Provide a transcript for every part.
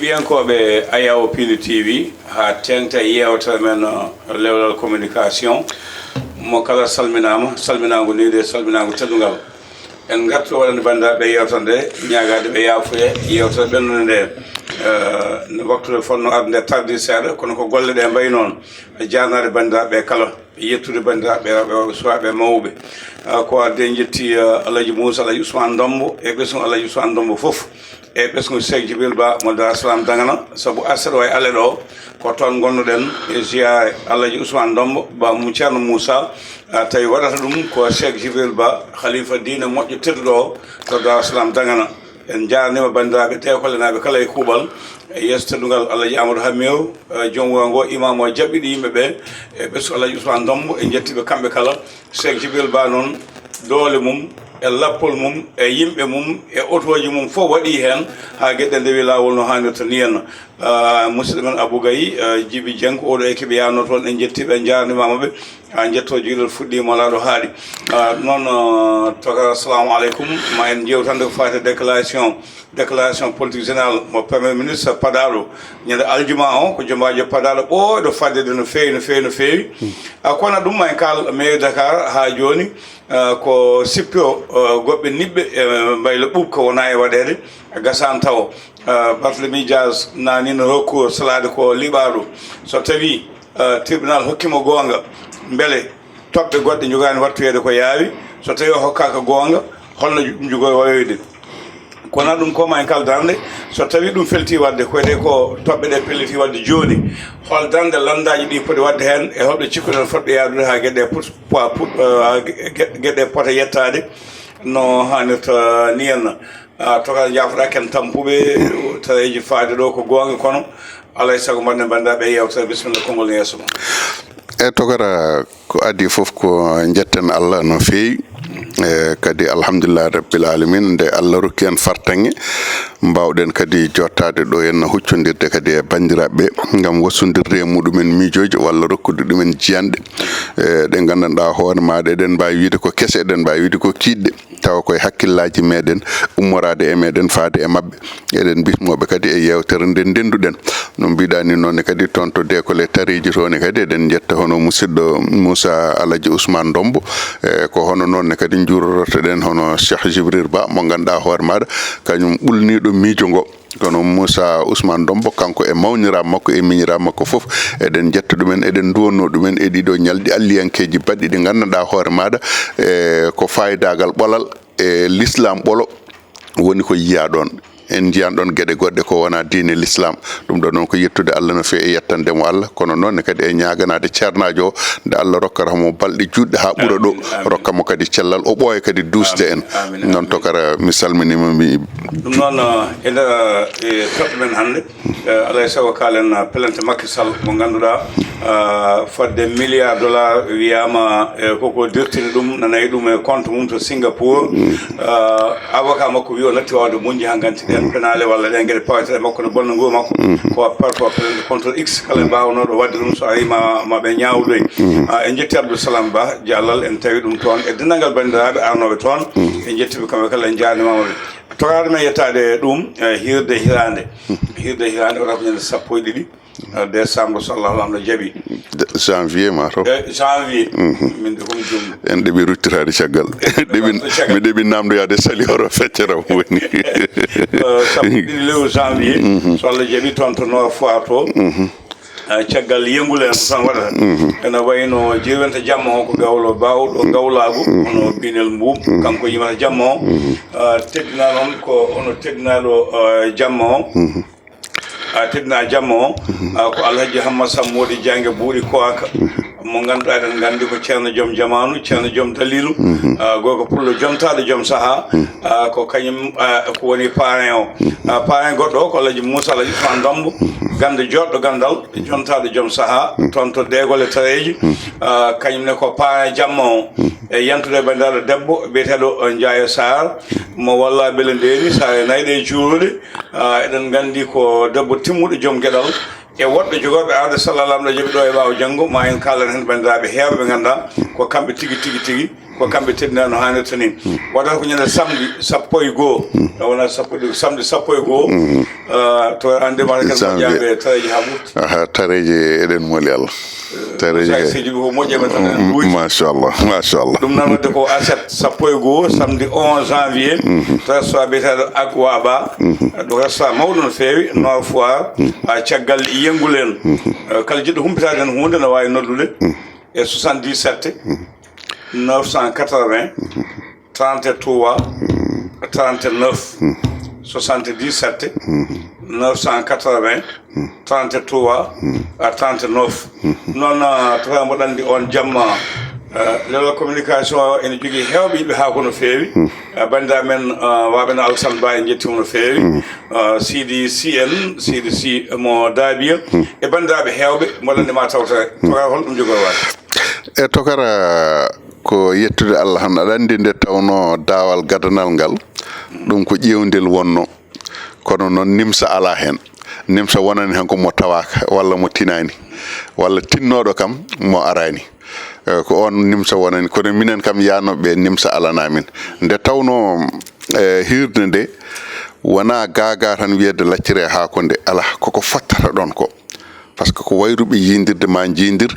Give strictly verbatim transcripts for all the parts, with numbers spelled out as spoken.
Heɗiyankooɓe Ayawo Piindi T V, haa teeŋta e yeewtere men, uh, Lewlal Communication, mo kala salminaama, salminaango neydi e salminaango teddungal. En ngartu waɗande banndiraaɓe yeewtere nde, ñaagaade ɓe yaafuya yeewtere ɓennunde nde. Uh, no waktu nde fotnoo arde nde tardi seeɗa, kono ko golle ɗe mbayi noon. Jaarnaade banndiraaɓe kala. Yettude banndiraaɓe rewɓe, worɓe, sukaaɓe, mawɓe. Ah, ko addi en njetti, ah, Alhaji Moussa, Alhaji Ousmane Ndombo e ɓesngu Alhaji Ousmane Ndombo fof, e ɓesngu Cheikh Djibril Ba mo Dar Salam Dagana, sabu arde ɗo e ale ɗo, ko toon ngonduɗen e ziyaare Alhaji Ousmane Ndombo, ba mum Ceerno Moussa, ah, tawi waɗata ɗum ko Cheikh Djibril Ba, khalifa diine moƴƴo tedduɗo o to Dar Salam Dagana. En njaarniima banndiraaɓe teekolenaaɓe kala e kuuɓal, e yeeso teddungal Alhaji Amadou Hamiru, eh, joom wuro ngo, imam o jaɓɓiɗi yimɓe ɓe, e ɓesngu Alhaji Ousmane Ndombo, en njetti ɓe kamɓe kala. Cheikh Djibril Ba noon, doole mum, e lappol mum, e yimɓe mum, e otooji mum fof waɗi heen haa geɗe ndewi laawol no haanirta ni henna. Ah, musidɗo men Abou Gaye, ah, Djiby Dieng, ko oɗo équipe yaanno toon, en njetti ɓe, en njaarnimaama ɓe. Ah, njetto juulal fuɗɗiima, laaɗo haaɗi. Ah, noon, ah, tokara, assalamu aleykum. Ma en njeewtande ko faati e déclaration, déclaration politique générale mo Premier ministre paɗaaɗo ñande aljuma o, ko jombaajo paɗaaɗo ɓooyɗo fadde no feewi, no feewi, no feewi. Ah, kono ɗum ma en kaal mairie Dakar haa jooni, ah, ko sippi o, ah, goɗɓe niɓɓe, eh, mbaylo ɓuuɓ ko wona e waɗeede, gasaan tawo. Ah, Barthélemy Dias nani no recours salaade ko liɓaaɗo. So tawi, eh, tribunal hokkimo goonga, mbele toɓɓe goɗɗe njogaani wattoyeede ko yaawi? So tawi o hokkaaka goonga, holno ɗum jogo wayoyde? Kono ɗum ko ma en kal darnde, so tawi ɗum felti waɗde, ko wiyetee ko toɓɓe ɗe pelliti waɗde jooni, hol darnde lanndaaji ɗi poti waɗde heen, e holɓe cikkuɗen fotɓe yaadude haa geɗe put-, poids put-, eh, haa ge-, ge-, geɗe pota yettaade no haanirta ni henna? Ah, tokara, jaafoɗa ken tampuɓe, tareeji faade ɗo ko goonga, kono alaa e sago mbaɗen banndiraaɓe e yeewtere. Bisimilla, konngol yeeso ma. E tokara, ko adii fof ko njetten Allah no feewi. E kadi alhamdulillahi rabbil alamin, nde Allah rokki en fartaŋŋe, mbaawɗen kadi jottaade ɗo henna, huccondirde kadi e banndiraaɓe ngam wasundirde e muɗumen miijooji walla rokkude ɗumen jiyanɗe, e ɗe nganndanɗaa hoore maaɗa eɗen mbaawi wiyde ko kese, eɗen mbaawi wiyde ko kiiɗɗe. Tawa koye hakkillaaji meɗen, ummoraade e meɗen, faade e maɓɓe. Eɗen bismooɓe kadi e yeewtere nde ndennduɗen. No mbiɗa ni noon ne kadi, toon to Deekole Tareeji to ne kadi, eɗen njetta hono musidɗo Moussa Alaji Ousmane Ndombo. E ko hono noon ne kadi njuurorotoɗen hono Cheikh Jibril Ba, mo ngannduɗaa hoore maaɗa, kañum ɓulniiɗo miijo ngo. Kono Moussa Ousmane Ndombo, kanko e mawniraaɓe makko e miñiraaɓe makko fof, eɗen njetta ɗumen, eɗen nduwannoo ɗumen e ɗiɗo ñalɗi alliyankeeji baɗɗi ɗi nganndanɗaa hoore maaɗa, e ko faayidaagal ɓolal e lislaam ɓolo woni ko yiyaa ɗoon. En njiyan ɗoon geɗe goɗɗe ko wonaa diine lislaam. Ɗum ɗo noon ko yettude Allah no feewi e yettande mo Allah, kono noon ne kadi e ñaaganaade ceernaajo o, nde Allah rokkata mo balɗe juutɗe haa ɓura ɗo, amin, amin, rokka mo kadi cellal, o ɓooya kadi duusde en. Amin, amin, noon amin. Tokara, mi salminiima, mi Ɗum noon, eh, e nder, eh, toɓɓe men hannde, eh, alaa e sago kaalen, eh, pelente Macky Sall mo ngannduɗaa, eh, fodde milliard dollar wiyaama, eh, koko dirtini ɗum, nanayi ɗum e compte mum to Singapour. Mm. Eh, avocat makko wi o natti waawde muñde haa nganti ɗeen, mm, penaale walla ɗeen geɗe pawetee e makko no bonna nguur makko. Mm. Ko par ko pelente contre X, kala, mm, mbaawnooɗo waɗde ɗum, so arii ma, ma ɓe ñaawdoy. Mm. Ah, en njetti Abdou Salam Ba Diallal, en tawi ɗum toon e denndaangal banndiraaɓe arnooɓe toon. Mm. En njetti ɓe kamɓe kala, en njaarnimaama ɓe. Toraade men yettaade ɗum, eh, hirde hiraande. Hirde hiraande, o ko ñande sappo e ɗiɗi, eh, décembre, so Allah laamɗo jaɓi. De-, janvier ma to? Eh, janvier. Mhm. Min de ko mi jomɗo. En ɗeɓi ruttitaade caggal. Ɗeɓi, caggal. Mi ɗeɓi namdoyaade sali oro feccere o woni. Eh, sappo e ɗiɗi lewru janvier, mhm, so Allah jaɓi, toon to Nord Foire to. Mhm. Ah, caggal yengule en tan waɗata. Mhm. Ene wayno jirwenta jamma o ko gawlo baawɗo, mhm, gawlaagu, mhm, hono Pinel Mbuum, mhm, kanko yimata jamma o. Mhm. Ah, teddina noon ko hono teddinaaɗo, ah, jamma o. Mhm. Ah, teddina jamma o, mhm, ah, ko Alhaji Hamma Sammoodi Jange Buuɗi Koaka, mhm, mo ngannduɗaa eɗen nganndi ko ceerno joom jamaanu, ceerno joom daliilu, mhm, ah, gorko pullo jontaaɗo joom sahaa, mhm, ah, ko kañum, ah, ko woni parrain o. Mhm. Ah, parrain goɗɗo o ko Alhaji Moussa Alhaji Ousmane Ndombo, mhm, gannde joɗɗo ganndal, jontaaɗo joom sahaa, mm, toon to Deegol e Tareeji. Mm. Ah, kañum ne ko parrain jamma o. Mm. E yantude e banndiraaɗo debbo biyeteeɗo, eh, Ndiaye Sarr, mm, mo walla Bele Ndeeri, Saare Nayɗe e Juuruɗe. Ah, eɗen nganndi ko debbo timmuɗo joom geɗal. E woɗɓe jogooɓe aada, so Allah laamɗo jaɓi, ɗo e ɓaawo janngo, ma en kaalan heen banndiraaɓe heewɓe ɓe ngannduɗaa ko kamɓe tigi, tigi, tigi. Ko kamɓe teddinaa no haanirta ni. Waɗata ko ñande samedi sappo e goo. Wona sappo e ɗiɗi, samedi sappo e goo. Ah, to annde ma kadi Janvier. Moƴƴaaɓe tareeji haa ɓurti. Aha, tareeji eɗen mooli Allah. Tareeji Sa kay. Seydi ko moƴƴe men tan en ɓuri. Machallah, machallah. Ɗum noon wadde ko aset sappo e goo, samedi onze janvier. To restaurant biyeteeɗo Agwaba. Ɗo restaurant mawɗo no feewi, Nord Foire. Ah, caggal yengul en. Eh, kala jiɗɗo humpitaade heen huunde no waawi noddude e soixante-dix-sept, neuf cent quatre-vingts, trente-trois, trente-neuf, soixante-dix-sept, neuf cent quatre-vingts, trente-trois à trente-neuf. Noon, ah, tawa mboɗo anndi on jamma, ah, leɗɗo communication o ene jogii heewɓe yiɗɓe haako no feewi. Ah, banndiraaɓe men, ah, waaɓe no Alassane Ba, en njettii mo no feewi. Ah, Sidi C N, Sidi C mo Daabiya, e banndiraaɓe heewɓe mboɗo anndi ma tawta. Tokara, hol ɗum jogori waade? E tokara, ko yettude Allah tan. Aɗa anndi nde tawnoo daawal gadanal ngal, ɗum ko ƴeewndel wonnoo. Kono noon nimsa alaa heen. Nimsa wonani tan ko mo tawaaka walla mo tinaani, walla tinnooɗo kam mo araani. Eh, ko oon nimsa wonani, kono minen kam yaanooɓe nimsa alanaa min. Nde tawnoo, eh, hiirde nde wonaa gaagaa tan wiyde lacciree haako nde, alaa, koko fottata ɗoon ko. Par ce que ko wayruɓe yiydirde ma njiidir,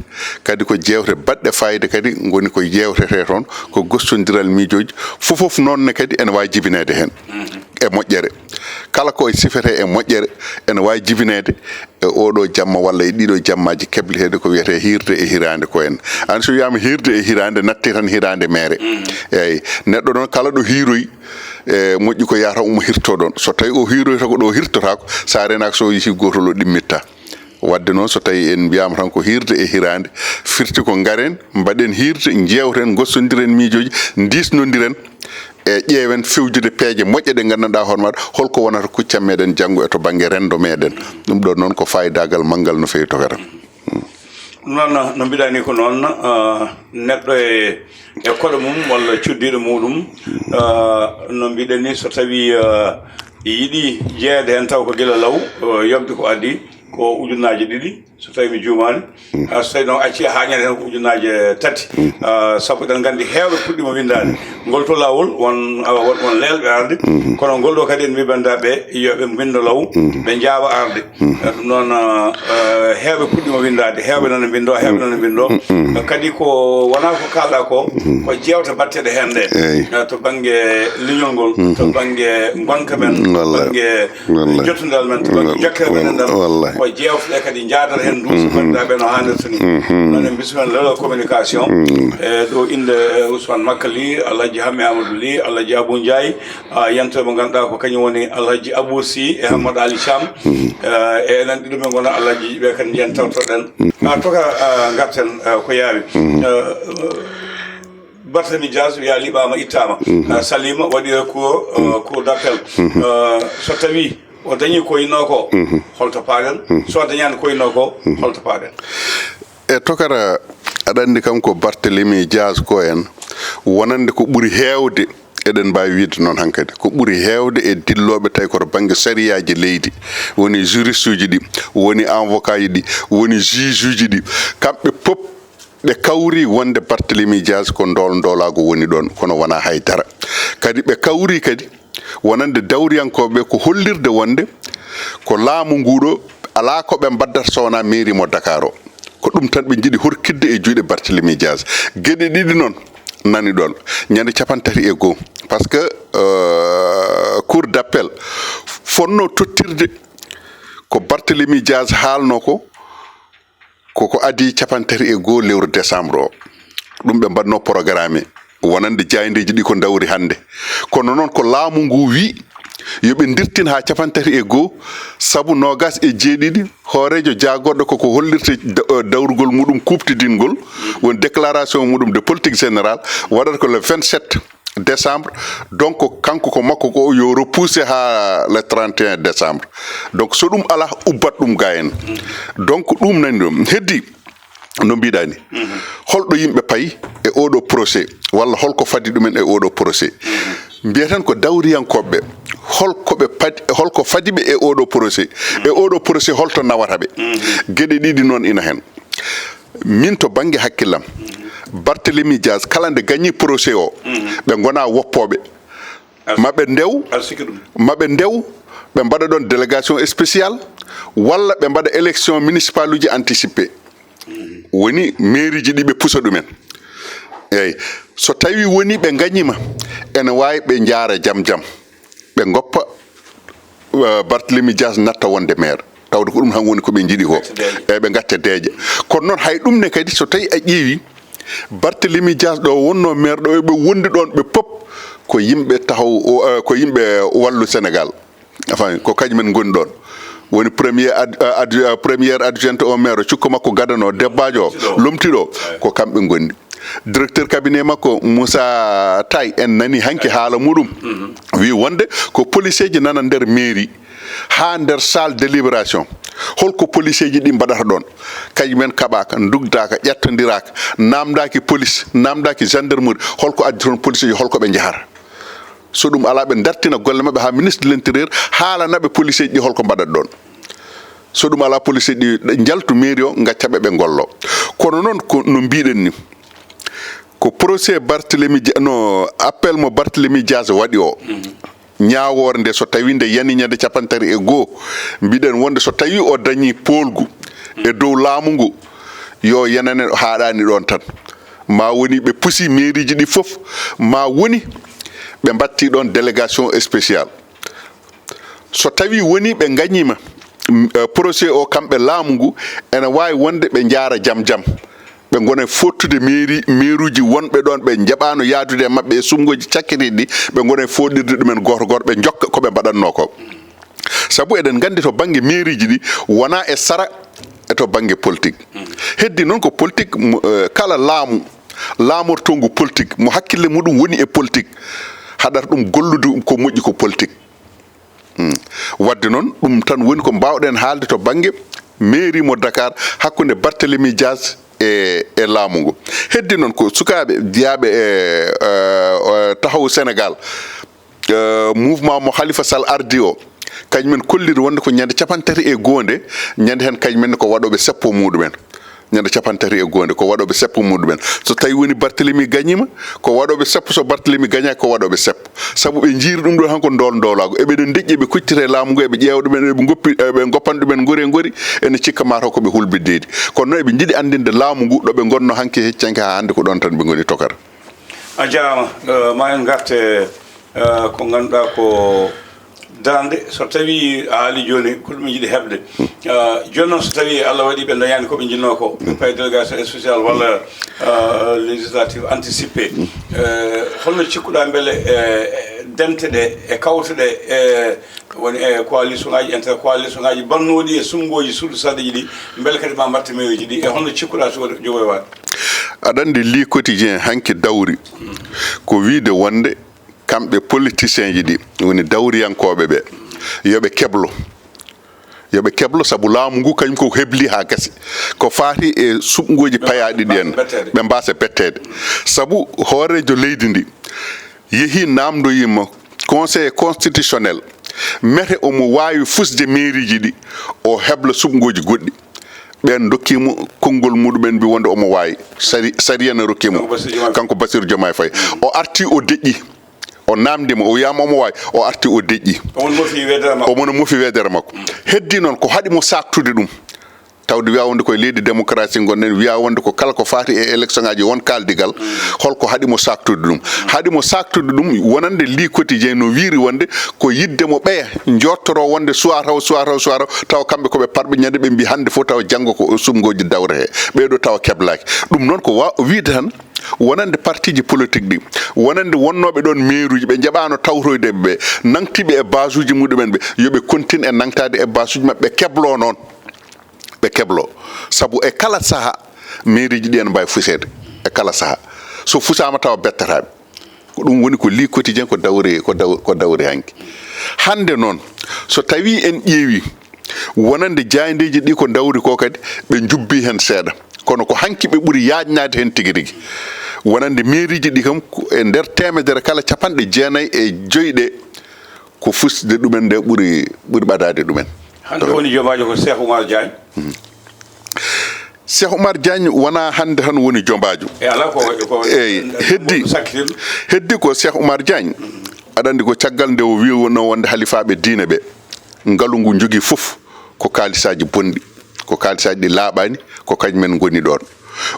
kadi ko jeewte baɗɗe fayida kadi ngoni ko yeewtetee toon, ko gostondiral miijooji, fof fof noon ne kadi ene waawi jibineede heen e moƴƴere. Kala ko e sifetee e moƴƴere ene waawi jibineede e ooɗoo jamma walla e ɗiɗo jammaaji kebleteeɗi ko wiyetee hiirde e hiraande ko en. Aan so wiyaama hiirde e hiraande, natti tan hiraande meere. Eeyi, neɗɗo noon kala ɗo hiiroyi, e moƴƴi ko yahata omo hirtoo ɗoon. So tawii o hiiroyta ko ɗo hirtotaako, so a renaaki so o yehii gootol o ɗimmitta. Wadde noon, so tawii en mbiyaama tan ko hiirde e hiraande, firti ko ngaren, mbaɗen hiirde, njeewten, ngostondiren miijooji, ndiisnondiren, e ƴeewen fewjude peeje moƴƴe ɗe nganndanɗaa hoore maaɗa, holko wonata kuccam meɗen janngo e to bannge renndo meɗen. Ɗum ɗoon noon ko faayidaagal manngal no feewi tokara. Noon, no mbiɗaa ni ko noon, ah, neɗɗo e, e koɗo mum walla cuddiiɗo muɗum, ah, no mbiɗen ni so tawii, ah, yiɗi jeyeede heen taw ko gila law, ah, yoɓde ko adii ko ujunnaaje ɗiɗi, so tawii mi juumaani. Ah, so tawii noon accii haa ñande heen ko ujunnaaje tati. Ah, sabu eɗen nganndi heewɓe puɗɗiima winndaade. Ngol to laawol won, awa, won, won leelɓe arde. Kono ngol ɗo kadi en mbii banndiraaɓe yo ɓe mbindo law, ɓe njaawa arde. Eh, ɗum noon, eh, heewɓe puɗɗiima winndaade, heewɓe noon e mbindo, heewɓe noon e mbindo. Eh, kadi ko wonaa ko kaalɗaa ko, ko jeewte baɗteeɗe heen ɗe. Eey. Eh, to bannge leñol ngol, to bannge ngonka men, to Wallaahi. bannge Wallaahi. jottondal men, to bannge Wallaahi. jokkere men e ndal. Wallaahi. Ko jeewte ɗe kadi njaadata heen nduusi banndiraaɓe no haanirta ni. Noon en mbismen Leral Communication. E ɗo innde, eh, Ousmane Makka Ly, Alhaji Hammet Amadou Ly, Alhaji Abou Ndiaye, ah, yiyannde mo ngannduɗaa ko kañum woni Alhaji Abou Sy e Hammat Ali Thiam. Eh, e enen ɗiɗo men ngona Alhaji ɓe kadi njiyan tawtoɗen. Ah, toka, ah, ngarten, ah, ko yaawi. Eh, Barthélemy Dias wiya liɓaama, ittaama. Ah, saliima, waɗi recours, eh, cour d'appel. Eh, so tawii o dañii ko yinnoo ko, holto paaɗen? So o dañaani ko yinnoo ko, holto paaɗen? E tokara, aɗa anndi kam ko Barthélemy Dias ko en, wonande ko ɓuri heewde, eɗen mbaawi wiyde noon hankadi, ko ɓuri heewde e dillooɓe tawi koto bannge sariyaaji leydi, woni juriste uji ɗi, woni avocat ji ɗi, woni juge uji ɗi, kamɓe pop ɓe kawri wonde Barthélemy Dias ko ndool ndoolaagu woni ɗoon, kono wonaa hay dara. Kadi ɓe kawri kadi wonande dawriyankooɓe ko hollirde wonde ko laamu nguu ɗo alaa ko ɓe mbaddata so wonaa mairie mo Dakar o. Ko ɗum tan ɓe njiɗi horkitde e juuɗe Barthélemy Dias. Geɗe ɗiɗi noon nani ɗoon. Ñande cappanɗe tati e goo. Par ce que, euh, cour d'appel fotnoo tottirde ko Barthélemy Dias haalnoo ko, koko adii cappanɗe tati e goo lewru décembre o. Ɗum ɓe mbaɗnoo programme wonande jaayndeeji ɗi ko ndawri hannde. Kono noon ko laamu ngu wii yo ɓe ndirtin haa cappanɗe tati e goo, sabu noogaas e jeeɗiɗi hooreejo jaagorɗo koko hollirta da-, eh, dawrugol muɗum kuuɓtidinngol, woni déclaration muɗum de politique générale, waɗata ko le vingt-sept décembre. Donc, kanko ko makko ko yo repoussé haa le trente et un décembre. Donc, so ɗum alaa, ubbat ɗum ga en. Donc, ɗum nani ɗum. Heddi, no mbiɗaa ni, holɗo yimɓe payi e oɗo procès, walla holko fadi ɗumen e oɗo procès? Mbiyaten ko dawriyankooɓe, holko ɓe padi, holko fadi ɓe e oɗo procès? E oɗo procès, holto nawata ɓe? Geɗe ɗiɗi noon ina heen. Min, to bannge hakkillam, Barthélemy Dias, kala nde gañi procès o, ɓe ngona woppooɓe. Maɓe ndew, maɓe ndew, ɓe mbaɗa ɗon délégation spéciale, walla ɓe mbaɗa élection municipale uji anticipée. Woni mairie ji ɗi ɓe pusa ɗumen. Eyyi, so tawi woni ɓe gañima, ene wawi ɓe jaara jam jam. Ɓe goppa, eh, Barthélemy Dias natta wonde maire. Tawde ko ɗum tan woni ko ɓe jiiɗi ko. Eyyi, ɓe gatta deeƴa. Kono noon hay ɗum ne kadi, so tawi a ƴeewi, Barthélemy Dias ɗo wonno maire ɗo, ɓe wondi ɗon ɓe pop ko yimɓe taxaw, o, eh, ko yimɓe Wallu Sénégal. Enfin, ko kañum en ngoni ɗon. Woni premier ad-, eh, ad-, eh, première adjointe au maire, cukko makko gadano, debbajo o, lomtiɗo, ko kamɓe ngoni. Directeur cabinet makko, Moussa Tay, en nani hanki haala muɗum. Wi wonde ko policeji nana nder mairie, ha nder salle délibération. Holko policeji ɗi mbaɗata ɗon? Kañum en kaɓaka, dugdaka, ƴettodiraka, namdaki police, namdaki gendarmerie, holko addi toon policeji, holko ɓe njahata? So ɗum ala, ɓe dartina golle maɓɓe ha ministre de l'intérieur haalana ɓe policeji ɗi holko mbaɗata ɗon. So ɗum ala, policeji ɗi jaltu mairie o, gacca ɓe, ɓe ngollo. Kono noon ko no mbiɗen ni, ko procès Barthélemy Dia-, no appel mo Barthélemy Dias waɗi o, ñaawoore nde, so tawi nde yani ñande capanɗe tati e goo, mbiɗen wonde so tawi o dañi poolgu e dow laamu ngu, yo yanane ɗo haaɗani ɗon tan. Ma woni ɓe pusi mairie ji ɗi fof, ma woni ɓe mbatti ɗon délégation spéciale. So tawi woni ɓe gañima, m-, eh, procès o kamɓe laamu ngu, ene wawi wonde ɓe jaara jam jam. Ɓe gona e fottude mairie, maire uji wonɓe ɗon, ɓe jaɓano yaadude e maɓɓe e suɓngooji cakkitiiɗi ɗi, ɓe gona e foɗirde ɗumen gooto gooto, ɓe jokka ko ɓe mbaɗatno ko. Sabu eɗen gandi to bangge mairie ji ɗi wona e sara e to bangge politique. Heddi noon ko politique mo, eh, kala laamu, laamortongu politique, mo hakkille muɗum woni e politique, haɗata ɗum gollude ko moƴƴi ko politique. Hmm. Wadde noon, ɗum tan woni ko mbawɗen haalde to bangge mairie mo Dakar, hakkunde Barthélemy Dias e, e laamu ngu. Heddi noon ko sukaaɓe jeyaaɓe e, eh, eh, Taxawu Sénégal, eh, mouvement mo Khalifa Sall ardi o, kañum en kolliri wonde ko ñande capanɗe tati e goo nde, ñande hen kañum en ko waɗooɓe seppo muɗum en. Ñande capanɗe tati e goo nde, ko waɗooɓe seppo muɗum en. So tawi woni Barthélemy gañima, ko waɗooɓe seppo, so Barthélemy gañaki, ko waɗooɓe seppo. Sabu ɓe jiiri ɗum ɗo tan ko ndool ndoolaagu. Eɓe ɗo deƴƴi, eɓe kuccita e laamu ngu, eɓe ƴeewa ɗumen, eɓe goppi, eɓe goppan ɗumen ngori e ngori, ene cikka mataw ko ɓe hulɓindeede. Kono noon eɓe jiɗi anndinde laamu ngu ɗo ɓe ngonno hanki hecci hanki haa hannde ko ɗon tan ɓe ngoni tokara. A jaaraama, eh, ma en ngarte, eh, ko ngannduɗaa ko darnde, so tawi a haali jooni, ko ɗum en jiɗi heɓde. Eh, jooni noon, so tawi Allah waɗi ɓe dañaani ko ɓe njiɗno ko, ɓe payi délégation spéciale walla, eh, législative anticipée, eh, holno cikkuɗaa mbele, eh, dente ɗe e kawte ɗe, eh, woni e coalition ngaji, intercoalition ngaji bannooɗi e suɓngooji suudu sarɗiiji ɗi, mbele kadi ma mbatte mairie ji ɗi, e holno cikkuɗaa so jogoy waɗ? Aɗa anndi, Le Quotidien hanki dawri ko wiide wonde kamɓe politiciens ji ɗi, woni dawriyankooɓe ɓe, yo ɓe keblo. Yo ɓe keblo, sabu laamu ngu kañum ko hebli haa gasi. Ko faati e suɓngooji payaaɗi ɗi en, ɓe mbaasa betteede. Sabu hooreejo leydi ndi yehi namdoyima Conseil constitutionnel, mete omo waawi fusde mairie ji ɗi, o hebla suɓngooji goɗɗi. Ɓeen ndokkimo konngol muɗum en, mbi wonde omo waawi. Sari-, sariya ne rokkimo. Kanko Bassirou Diomaye Faye. Kanko Bassirou Diomaye Faye. O arti, o deƴƴi. O namdima, o wiyama omo waawi. O arti, o deƴƴi. Omo no mofi wedere makko. Omo no mofi wedere makko. Heddi noon ko haɗi mo saktude ɗum. Tawde wiya wonde koye leydi démocratie ngonɗen, wiya wonde ko kala ko faati e élection ngaji won kaldigal, holko haɗi mo saktude ɗum? Haɗi mo saktude ɗum wonande Le Quotidien no wiiri wonde ko yidde mo ɓeya jottoro wonde suwataw, suwataw, suwataw, tawa kamɓe ko ɓe parɓe ñande, ɓe mbi hannde fof tawa janngo ko suɓngooji dawre he. Ɓeeɗo tawa keblaki. Ɗum noon ko wa-, wiide tan wonande partiji politique ɗi, wonande wonnooɓe ɗoon mairuji, ɓe njaɓaano tawtoyde ɓe, nangtiiɓe e basuji muɗumen ɓe, yo ɓe continue e nangtaade e basuji maɓɓe, ɓe keblo noon. Ɓe keblo. Sabu e kala saha, mairieji ɗi ene mbaawi fuseede. E kala saha. So fusaama tawa bettataa ɓe. Ko ɗum woni ko Le Quotidien ko dawri, ko daw-, ko dawri hanki. Hannde noon, so tawii en ƴeewii, wonande jaayndeeji ɗi ko dawri ko kadi, ɓe njubbii heen seeɗa. Kono ko hanki ɓe ɓuri yaajnaade heen tigi rigi. Wonande mairieji ɗi kam, ko e nder teemedere kala, capanɗe jeenayi e joy ɗe, ko fusde ɗumen nde ɓuri, ɓuri ɓadaade ɗumen. Hannde woni joomaajo ko Cheikh Oumar Diagne. Mhm. Cheikh Oumar Diagne wonaa hannde tan woni jombaajo. E alaa ko waɗi ko. Eyi, heddi, heddi ko Cheikh Oumar Diagne. Aɗa anndi ko caggal nde o wiino wonde halifaaɓe diine ɓe, ngalu ngu njogii fof ko kaalisaaji bonɗi, ko kaalisaaji ɗi laaɓaani, ko kañum en ngoni ɗoon.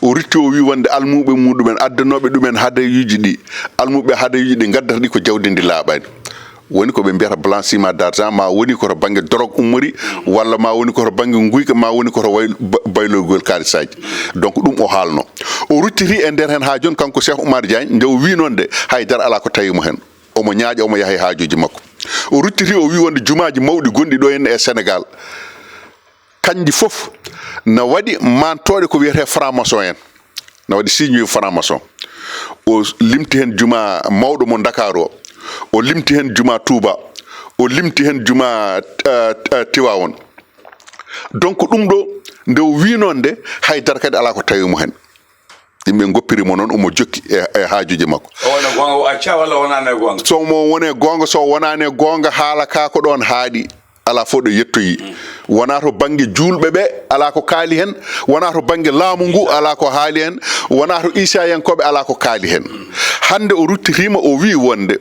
O rutti, o wi wonde almuuɓe muɗumen, addanooɓe ɗumen hadayuuji ɗi, almuuɓe hadayuuji ɗi ngaddata ɗi ko jawdi ndi laaɓaani. Woni ko ɓe mbiyata blanchiment d'argent, ma woni ko to bannge dorog ummori, walla ma woni ko to bannge nguyka, ma woni ko to way-, ba-, bayloygol kaalisaaji. Donc, ɗum o haalno. O ruttiti e nder heen haa jooni, kanko Cheikh Oumar Diagne, nde o wi noon de, haydara alaa ko tawi mo heen. Omo ñaaƴa, omo yaha e haajuuji makko. O ruttiti, o wi wonde jumaaji mawɗi gonɗi ɗo henne e Sénégal, kanji fof na waɗi mantooɗe ko wiyetee franc-maçon en. Na waɗi signe franc-maçon. O limti heen juma mawɗo mo Ndakaaru o. O limti heen juma Touba. O limti heen juma, eh, eh, Tiwaawoon. Donc, ɗum ɗo, nde o wi noon de, haydara kadi alaa ko tawi mo heen. Yimɓe ngoppiri mo noon, omo jokki e, e haajuuji makko. O wona goonga, o acca walla wonaani e goonga? So mo woni e goonga, so wonaani e goonga, haala ka ko ɗoon haaɗi. Alaa fof ɗo yettoyi. Wonaa to bannge juulɓe ɓe, alaa ko kaali heen. Wonaa to bannge laamu ngu, alaa ko haali heen. Wonaa to Iisayankooɓe, alaa ko kaali heen. Hannde o ruttitiima, o wi wonde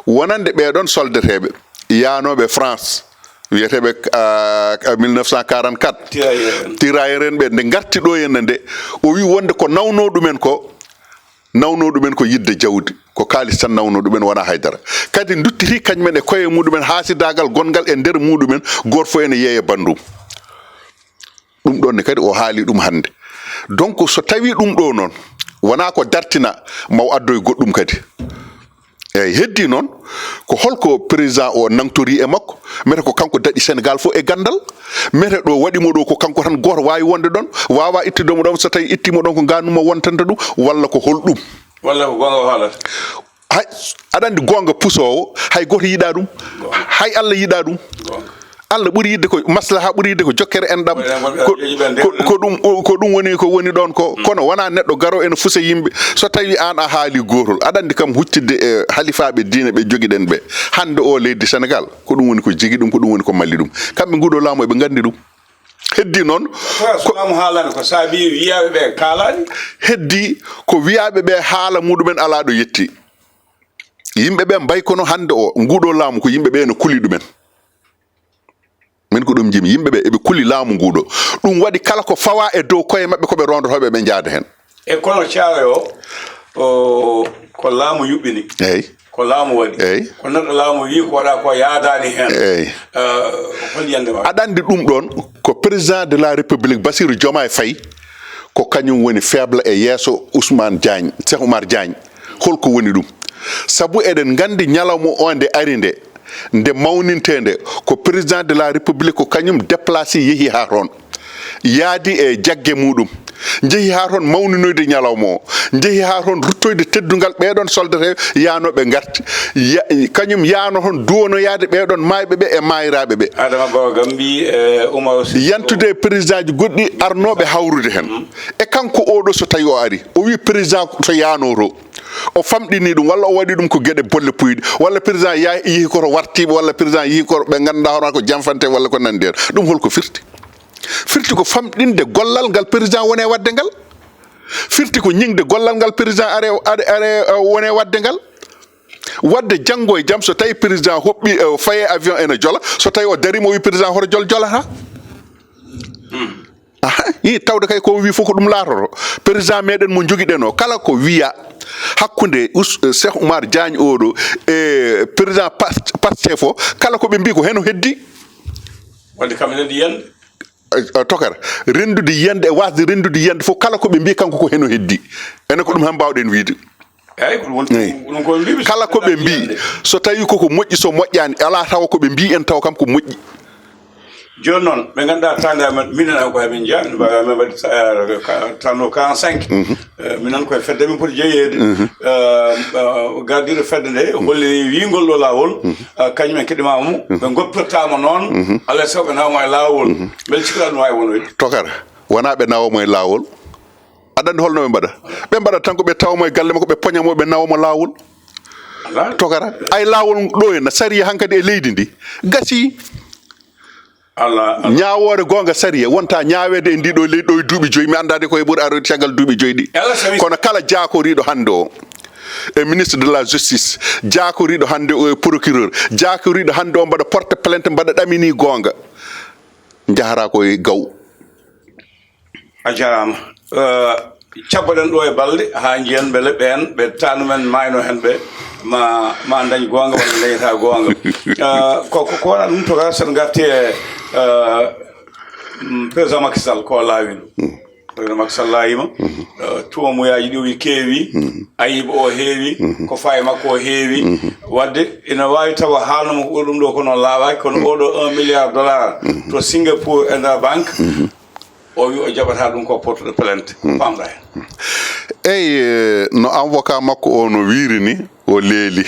wonande ɓee ɗoon soldateeɓe yaanooɓe France, wiyeteeɓe, ah, mille neuf cent quarante-quatre, tirailleurs en, tirailleurs en ɓe, nde ngarti ɗo henne nde, o wi wonde ko nawno ɗumen ko, nawno ɗumen ko yiɗde jawdi, ko kaalis tan nawno ɗumen, wonaa haydara. Kadi nduttiti kañumen e koye muɗumen haasidaagal gonngal e nder muɗumen, gooto fof ene yeeya banndum. Ɗum ɗoon ne kadi o haali ɗum hannde. Donc, so tawii ɗum ɗo noon, wonaa ko dartina, ma o addoy goɗɗum kadi. Eeyi, heddii noon, ko holko président o nangtorii e makko? Mete ko kanko daɗi Sénégal fof e ganndal. Mete ɗo waɗi mo ɗo ko kanko tan gooto waawi wonde ɗoon, waawaa ittude mo ɗoon, so tawii ittii mo ɗoon ko ngaanum mo wontanta ɗum, walla ko holɗum? Walla ko goonga o haalata? Hay, aɗa anndi goonga pusoowo, hay gooto yiɗaa ɗum. Goonga. Hay Allah yiɗaa ɗum. Goonga. Allah ɓuri yiɗde ko maslaha, ɓuri yiɗde ko jokkere enɗam. Ko, ko, ko ɗum, ko ɗum woni ko woni ɗoon ko. Mm. Kono wonaa neɗɗo garo ene fusa yimɓe. So tawii aan a haali gootol, aɗa anndi kam huccitde e halifaaɓe diine ɓe jogiɗen ɓe. Hannde o leydi Sénégal, ko ɗum woni ko jigi ɗum, ko ɗum woni ko malli ɗum. Kamɓe nguɗo laamu eɓe nganndi ɗum. Heddii noon, ko, so laamu haalani ko saabi wiyaaɓe ɓe kaalaani? Heddii ko wiyaaɓe ɓe haala muɗumen alaa ɗo yetti. Yimɓe ɓe mbay kono hannde o, nguɗo laamu ko yimɓe ɓe ene kuli ɗumen. Min ko ɗum njimi, yimɓe ɓe eɓe kuli laamu nguɗo. Ɗum waɗi kala ko fawa e dow koye maɓɓe ko ɓe rondotooɓe ɓe njaada heen. E kono Caaroy o, o, ko laamu yuɓɓini. Eeyi. Ko laamu waɗi. Eeyi. Ko neɗɗo laamu wi ko waɗa ko yaadaani heen. Eeyi. Eh, hol yiyannde ma? Aɗa anndi ɗum ɗoon ko président de la République Bassirou Diomaye Faye, ko kañum woni faible e yeeso Ousmane Diagne, Cheikh Oumar Diagne. Holko woni ɗum? Sabu eɗen nganndi ñalawma o nde ari nde, nde mawnintee nde, ko président de la République ko kañum déplacé yehi haa toon. Yaadi e jagge muɗum. Njehi haa toon mawninoyde ñalawma o. Njehi haa toon ruttoyde teddungal ɓee ɗoon soldateeɓe yaanooɓe ngarti. Ya-, kañum yaano toon duwanoyaade ɓee ɗoon maayɓe ɓe e maayiraaɓe ɓe. Adama Gawa Gambi, e Oumar Sy. Yantude e présidentji goɗɗi arnooɓe hawrude heen. Mm. E kanko oo ɗoo so tawii o ari, o wii président to yaanoo to. O famɗini ɗum, walla o waɗi ɗum ko geɗe bolle puyɗe, walla président ya-, yehi koto wartiiɓe, walla président yehi koto ɓe ngannduɗaa hono ko janfante walla ko nanndi heen. Ɗum holko firti? Firti ko famɗinde gollal ngal président woni e waɗde ngal. Firti ko ñiŋde gollal ngal président are, are, are, eh, woni e waɗde ngal. Waɗde janngo e jam so tawi président hoɓɓi, eh, faye avion ene jola, so tawi o darima o wi président hoto jol jolata. Aha, i tawde kay ko o wi fof ko ɗum laatoto. Président meɗen mo jogiɗen o, kala ko wiya hakkunde Ous-, eh, Cheikh Oumar Diagne oɗo e président Pas-, Pastef o, kala ko ɓe mbi ko heno heddi. Wadde kam ene yiɗi yiyande. Eh, eh, tokara, renndude yiyande e wasde renndude yiyande fof, kala ko ɓe mbi kanko ko heno heddi. Enen ko ɗum han mbawɗen wiide. Eeyi, ko ɗum woni, eeyi, ko ɗum ko mbiimi. Kala ko ɓe mbii, so tawii koko moƴƴi, so moƴƴaani, alaa tawa ko ɓe mbii en tawa kam ko moƴƴi. Jooni noon, ɓe ngannduɗaa taande amen, minen an ko amen njeyaa, min mbaawi amen waɗde sa-, eh, ka-, tanno quarante-cinq. Mhm. Eh, minen koye fedde min poti jeyeede. Mhm. Eh, eh, gardiiɗo fedde nde, mhm, holli wiingol ɗo laawol, mhm, eh, kañum en keɗimaama mo, mhm, ɓe ngoppirtaama noon, mhm, alaa e sago ɓe nawama e laawol. Mhm. Mbele cikkuɗaa ɗum waawi wonoyde? Tokara, wonaa ɓe nawamo e laawol. Aɗa anndi holno ɓe mbaɗa? Ɓe mbaɗa tan ko ɓe tawa mo e galle makko, ɓe poña mo, ɓe nawa mo laawol. Alaa. Tokara, ay laawol ɗo henna sariya hankadi e leydi ndi. Gasi. Allah, Allah. Ñaawoore goonga sariya wonta ñaaweede e ndiɗo leydi ɗo e duuɓi joyi, mi anndaade ko e ɓuri aroyde caggal duuɓi joyi ɗi. Kono kala jaakoriiɗo hannde o, e ministre de la justice, jaakoriiɗo hannde o e procureur, jaakoriiɗo hannde o mbaɗa porte plainte, mbaɗa ɗamini goonga, njahata ko e gaw. A jarama. Eh, cabboɗen ɗo e balɗe ha jiyan ɓe leɓɓe en, ɓe tanumen mayno hen ɓe ma, ma dañ goonga walla dañata goonga. Eh, ko, ko, ko wona ɗum to ka sen garti e, eh, mm, président Macky Sall ko laawi ɗum. Président Macky Sall laayima. Eh, tuumuyaji ɗi o keewi, ayiba o heewi, ko fayi makko o heewi. Wadde ina wawi tawa haalnoma ko ɗum ɗo ko noon laaɓaki, kono oɗo un milliard dollar to Singapour e nder banque, o wi o jaɓata ɗum ko portude plainte. Ko pamɗa hen? Eyi, eh, no avocat makko o no wiiri ni, o leeli.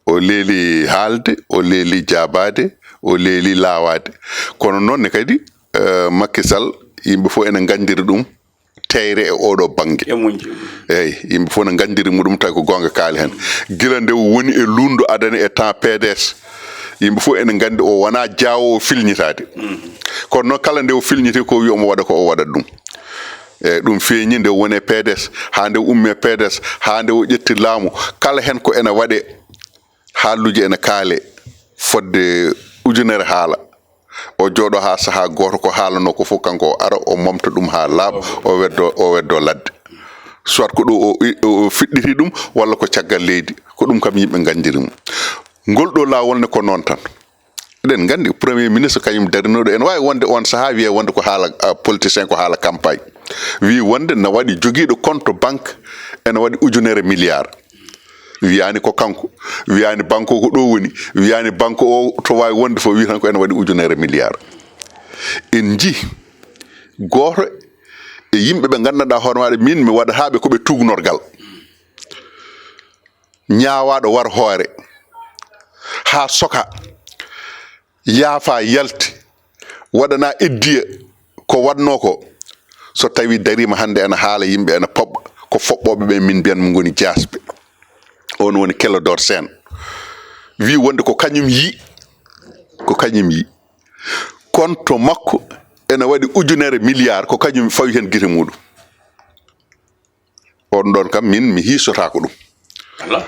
O leeli haalde, o leeli jaabaade, o leeli laawaade. Kono noon ne kadi, eh, Macky Sall, yimɓe fof ene nganndiri ɗum teyre e oɗo bannge. E muñje. Eyi, yimɓe fof ne nganndiri muɗum, tawi ko goonga kaali hen. Gila nde o woni e luundo adani e temps P D S, yimɓe fof ene nganndi o wonaa jaawoowo filñitaade. Kono noon kala nde o filñiti ko wi omo waɗa ko o waɗat ɗum. Eyi, ɗum feeñi nde o woni e P D S, haa nde o ummi e P D S, haa nde o ƴetti laamu. Kala hen ko ene waɗe, haalluuji ene kaale fodde ujunere haala. O jooɗo haa sahaa gooto, ko haalanoo ko fof, kanko o ara, o momta ɗum haa laaɓa, o weddo, o weddo ladde. Soit ko ɗo o, o, o fiɗɗiti ɗum, walla ko caggal leydi. Ko ɗum kam yimɓe nganndiri mo. Ngol ɗo laawol ne ko noon tan. Eɗen nganndi Premier Ministre kañum darinoɗo, ene waawi wonde on sahaa wiye wonde ko haala, ah, politicien, ko haala campagne. Wi wonde na waɗi jogiiɗo compte banque ene waɗi ujunere milliard. Wiyaani ko kanko, wiyaani banque o ko ɗo woni, wiyaani banque o to waawi wonde fof, wi tan ko ene waɗi ujunere milliard. En njii gooto e yimɓe ɓe nganndanɗaa hoore maɗa, min mi waɗata ɓe ko ɓe tuugnorgal. Ñaawaaɗo war hoore haa soka, yaafa yalti, waɗana iddiya ko waɗnoo ko. So tawi dariima hannde ene haala, yimɓe ene poɓɓa, ko foɓɓooɓe ɓe min mbiyan mo ngoni jaasɓe. On woni Clédor Sène. Wi wonde ko kañum yi, ko kañum yi. Compte makko ene waɗi ujunere milliard, ko kañum fawi hen gite muɗum. On ɗon kam min mi hiisotaako ɗum. Ala.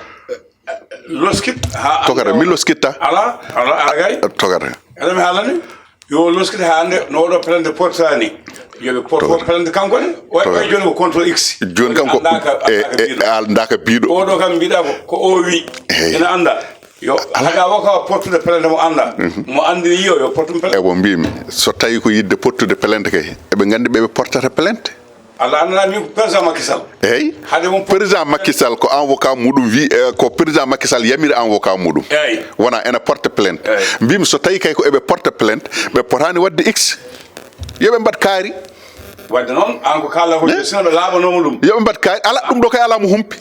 Loskit ha. Tokara, mi loskitta. Ala, ala, ala gay. Tokara. Ala mi haalani. Yo loskit ha hannde no oɗo plainte portani. Yo ɓe porto plainte kanko ne. Way, way joni ko contre X. Joni kam ko, e, e, andaka biɗo. Oɗo kam mbiɗa ko, ko o wi. Ena anda. Yo, haga waka portude plainte mo anda. Mo andi yo, yo portum plainte. E bon mbimi, so tawi ko yidde portude plainte kay, eɓe nganndi ɓe ɓe portata plainte. Allah annana min ko président Macky Sall. Eyi. Hade mo président Macky Sall ko avocat muɗum wi, eh, ko président Macky Sall yamiri avocat muɗum. Eyi. Wona ena porte plainte. Eyi. Mbimi so tawi kay ko eɓe porte plainte, ɓe potani wadde X. Yo ɓe mbaɗ kaari. Wadde noon, an ko kala ko sino ɓe laaɓanoma ɗum. Yo ɓe mbaɗ kaari. Ala ɗum ɗo kay ala mo humpi.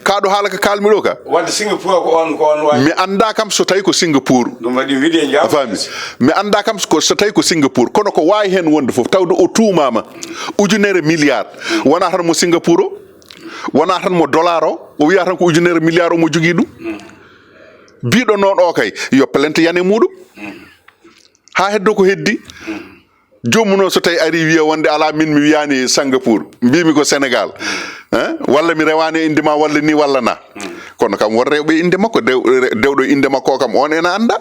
Ka ɗo haala ka kalmi ɗo ka. Wadde Singapour ko on, ko on waɗi. Mi annda kam so tawi ko Singapour. Ɗum waɗi wiide e a faami? Mi annda kam ko so tawi ko Singapour, kono ko waawi heen wonde fof, tawde o tuumaama ujunere milliard. Wona tan mo Singapour o, wona tan mo dollar o, o wiya tan ko ujunere milliard o mo jogii ɗum. Biɗo noon o kay, yo plainte yane muɗum. Haa heddo ko heddi. Joomum noon so tawi ari wiya wonde ala min mi wiyani Singapour, mbimi ko Sénégal, hein? Walla mi rewani e inde ma walla ni walla na. Kono kam won rewɓe inde makko, dew-, re-, dewɗo inde makko o kam on ena anda.